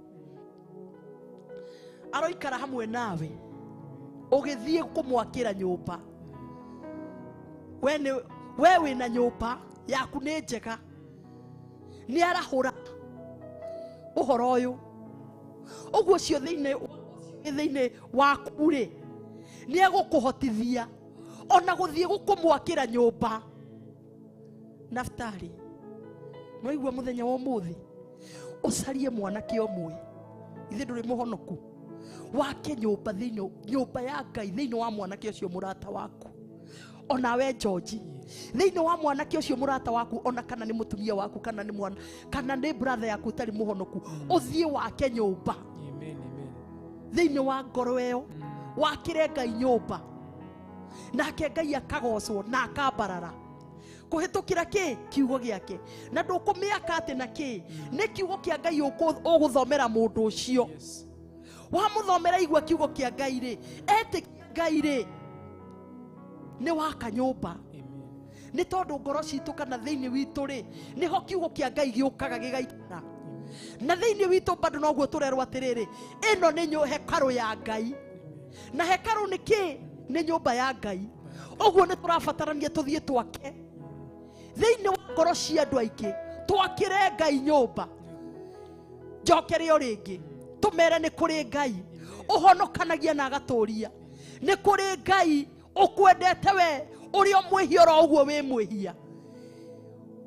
Speaker 3: aroikara hamwe nawe ũgĩthiĩ kũmwakĩra nyũmba. We wĩna nyũmba yaku nĩ njega, nĩ arahũra ũhoro ũyũ. Ũguo ũcio thĩinĩ waku rĩ, nĩ egũkũhotithia ona gũthiĩ gũkũmwakĩra nyũmba. Naftali, no igua mũthenya wa ũmũthĩ ũcarie mwanake ũmwe, ithe ndũrĩ mũhonoku, wake nyũmba thĩinĩ, nyũmba ya Ngai thĩinĩ wa mwanake ũcio mũrata waku. Onawe George, thĩinĩ wa mwanake ũcio mũrata waku, ona kana nĩ mũtumia waku, kana nĩ mwana, kana nĩ brother yaku ũtarĩ mũhonoku, ũthiĩ wake nyũmba thĩinĩ wa ngoro ĩyo, wakĩre Ngai nyũmba, nake Ngai akagocwo na akambarara kũhĩtũkĩra kĩ? Kiugo gĩake. Na ndũkũmĩaka atĩ na kĩ? Nĩ kiugo kĩa Ngai ũgũthomera mũndũ ũcio. Wamũthomera igua kiugo kĩa Ngai rĩ, etĩkia Ngai rĩ, nĩ waka nyũmba. Nĩ tondũ ngoro citũ kana thĩinĩ witũ rĩ, nĩho kiugo kĩa Ngai gĩũkaga gĩgaikara. Na thĩinĩ witũ bado noguo tũrerwo atĩrĩrĩ, ĩno nĩ hekarũ ya Ngai. Na hekarũ nĩ kĩ? Nĩ nyũmba ya Ngai. Ũguo nĩ tũrabatarania tũthiĩ twake thĩinĩ wa ngoro cia andũ aingĩ, twakĩre Ngai nyũmba. Njokere o rĩngĩ tũmere nĩ kũrĩ Ngai ũhonokanagia na agatũria, nĩ kũrĩ Ngai ũkwendete we ũrĩa mwĩhia oro ũguo wĩ mwĩhia.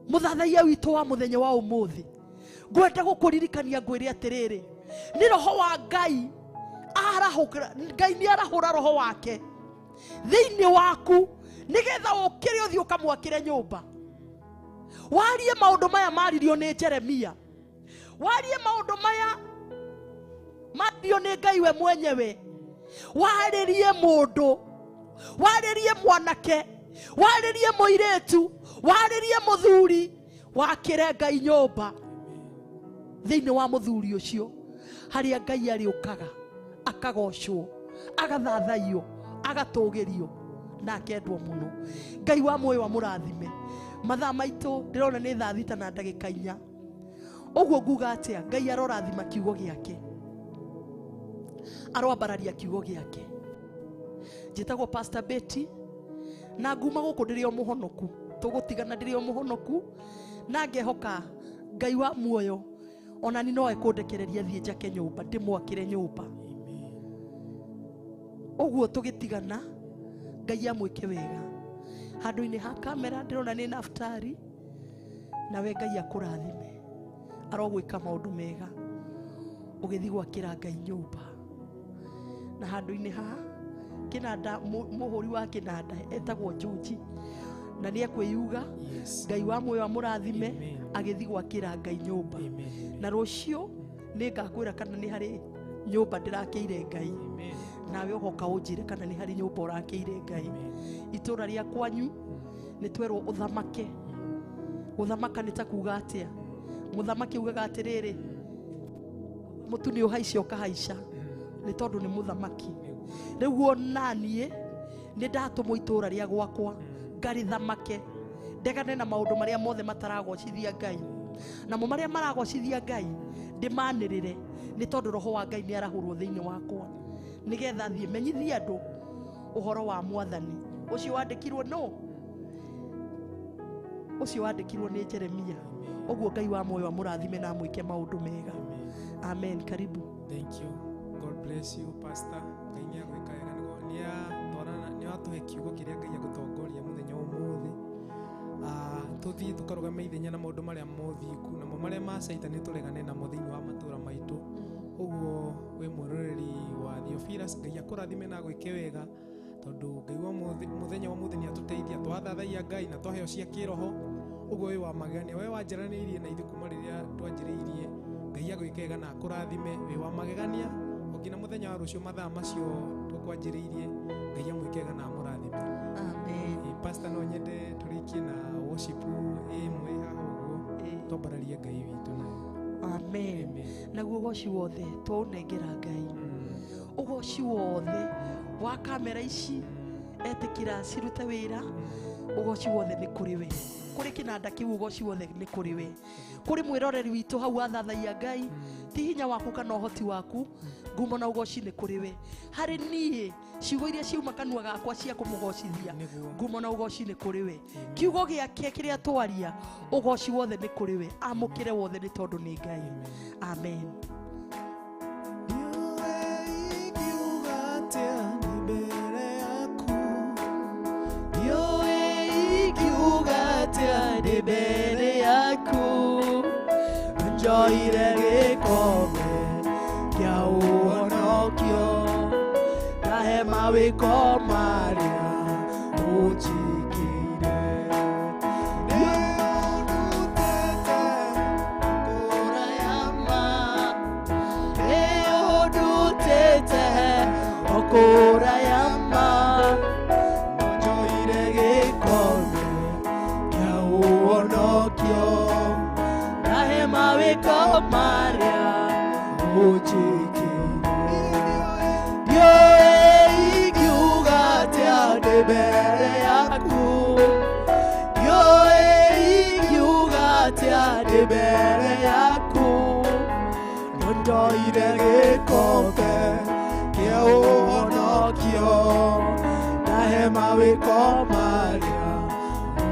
Speaker 3: Mũthathaiya witũ wa mũthenya wa ũmũthĩ, ngwenda gũkũririkania ngwĩre atĩrĩrĩ, nĩ roho wa Ngai arahũra, Ngai nĩ arahũra roho wake thĩinĩ waku nĩgetha ũkĩre ũthiĩ ũkamwakĩre nyũmba. Warie maũndũ maya maririo nĩ Jeremia, warie maũndũ maya maririo nĩ Ngai we mwenyewe, warĩrie mũndũ, warĩrie mwanake, warĩrie mũirĩtu, warĩrie mũthuri, wakĩre Ngai nyũmba thĩinĩ wa mũthuri ũcio, harĩa Ngai arĩũkaga akagocwo, agathathaiyo, agatũgĩrio na akendwo mũno. Ngai wa muoyo amũrathime. Mathaa maitũ ndĩrona nĩ thaa 6:04. Ũguo nguga atĩa? Ngai arorathima kiugo gĩake, aroambararia kiugo gĩake. Njĩtagwo Pastor Betty na nguma gũkũ ndĩrĩ o mũhonoku, tũgũtigana ndĩrĩ o mũhonoku, na ngehoka Ngai wa muoyo ona ni no ekũndekereria thiĩ njake nyũmba, ndĩmwakĩre nyũmba. Ũguo tũgĩtigana, Ngai amwĩke wega. Handũ-inĩ ha kamera ndĩrona nĩ Naftali, nawe Ngai akũrathime, arogwĩka maũndũ mega ũgĩthiĩ gwakĩra Ngai nyũmba. Na handũ-inĩ ha kĩnanda, mũhũri wa kĩnanda etagwo George, na nĩ ekwĩyuga.
Speaker 1: Yes.
Speaker 3: Ngai wa muoyo amũrathime
Speaker 1: Amen.
Speaker 3: agĩthiĩ gwakĩra Ngai nyũmba.
Speaker 1: Amen.
Speaker 3: Na rũciũ nĩ ngakwĩra kana nĩ harĩ nyũmba ndĩrakĩire Ngai.
Speaker 1: Amen.
Speaker 3: Nawe ũgoka ũnjĩre kana nĩ harĩ nyũmba ũrakĩire Ngai. Itũra rĩa kwanyu nĩ twerwo ũthamake. Gũthamaka nĩ ta kuga atĩa? Mũthamaki augaga atĩrĩrĩ, mũtu nĩ ũhaica ũkahaica, nĩ tondũ nĩ mũthamaki. Rĩu ona niĩ nĩ ndatũmwo itũra rĩa gwakwa ngarĩthamake, ndegane na maũndũ marĩa mothe mataragocithia Ngai, namo marĩa maragocithia Ngai ndĩmanĩrĩre, nĩ tondũ roho wa Ngai nĩ arahũrwo thĩinĩ wakwa, nĩgetha thiĩ menyithie andũ ũhoro wa Mwathani. Ũcio wandĩkirwo nũ? Ũcio wandĩkirwo nĩ Jeremia. Ũguo Ngai wa muoyo amũrathime na amwĩke maũndũ mega. Amen. Karibu.
Speaker 1: Thank you. God bless you, Pastor. Ngai nĩ agwĩka wega, nĩguo nĩ atũhe kiugo kĩrĩa Ngai agũtongoria mũthenya wa ũmũthĩ. Tũthiĩ tũkarũgame ithenya na maũndũ marĩa mothingu, namo marĩa ma caitani tũregane namo thĩinĩ wa matũũra maitũ. Ũguo wĩ mwĩroreri wa Theophilus, Ngai akũrathime na agwĩke wega, tondũ Ngai wa mũthenya wa ũmũthĩ nĩ atũteithia, twathathaia Ngai na twaheo cia kĩroho. Ũguo wĩ wa magegania, we wanjaranĩirie na ithuĩ kuma rĩrĩa twanjĩrĩirie. Ngai agwĩke wega na akũrathime, wĩ wa magegania. O nginya mũthenya wa rũciũ mathaa macio tũkwanjĩrĩirie, Ngai amwĩke wega na amũrathime.
Speaker 3: Amen.
Speaker 1: Pastor, no nyende tũrĩkie na worship ĩmwe haha ũguo, twambararie Ngai witũ nayo.
Speaker 3: Amen.
Speaker 1: Amen.
Speaker 3: Naguo ũgoci wothe twaũnengera Ngai, ũgoci wothe wa kamera ici etĩkĩra cirute wĩra, ũgoci wothe nĩ kũrĩ we, kũrĩ kĩnanda kĩu ũgoci wothe nĩ kũrĩ we, kũrĩ mwĩroreri witũ hau athathaia Ngai, ti hinya waku kana ũhoti waku, ngumo na ũgoci nĩ kũrĩ we. Harĩ niĩ ciugo iria ciuma kanua gakwa cia kũmũgocithia,
Speaker 1: Nĩguo.
Speaker 3: ngumo na ũgoci nĩ kũrĩ we. Kiugo gĩake kĩrĩa twaria, ũgoci wothe nĩ kũrĩ we, amũkĩre wothe nĩ tondũ nĩ Ngai. Amen.
Speaker 4: Mbere yaku njoire gĩkombe kĩa ũhonokio, ndahe mawĩko marĩa ũnjĩkĩire. Nĩũndutĩte kũraya ma, nĩũndutĩte o kũraya ma, njoire gĩkombe kĩa ũhonokio, ndahe mawĩko marĩa ũnjĩkĩire. Ndiũĩ ingiuga atĩa ndĩ mbere yaku, ndiũĩ ingiuga atĩa ndĩ mbere yaku, ndoire gĩkombe kĩa ũhonokio, ndahe mawĩko marĩa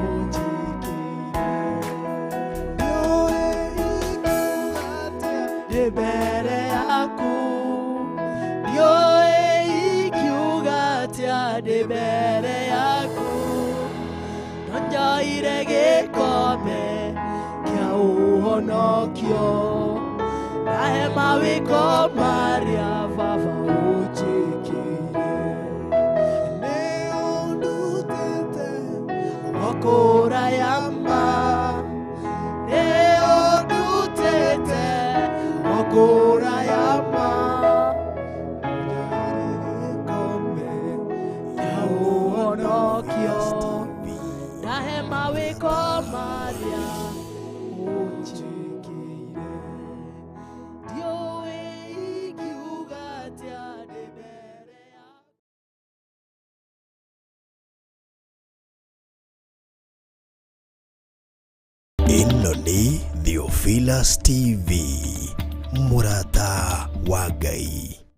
Speaker 4: ũnjĩkĩire. Ndiũĩ ingiuga atĩa ndĩ mbere yaku, ndiũĩ ingiuga atĩa ndĩ mbere yaku, ndoire gĩkombe kĩa ũhonokio, ndahe mawĩko marĩa Baba ũnjĩkĩire. Nĩũndutĩte o kũraya ma, nĩũndutĩte o kũraya ma, njoire gĩkombe kĩa ũhonokio, ndahe mawĩko marĩa ũnjĩkĩire. Ndiũĩ ingiuga atĩa ndĩ mbere yaku.
Speaker 5: Ĩno nĩ Theophilus Theophilus TV, mũrata wa Ngai.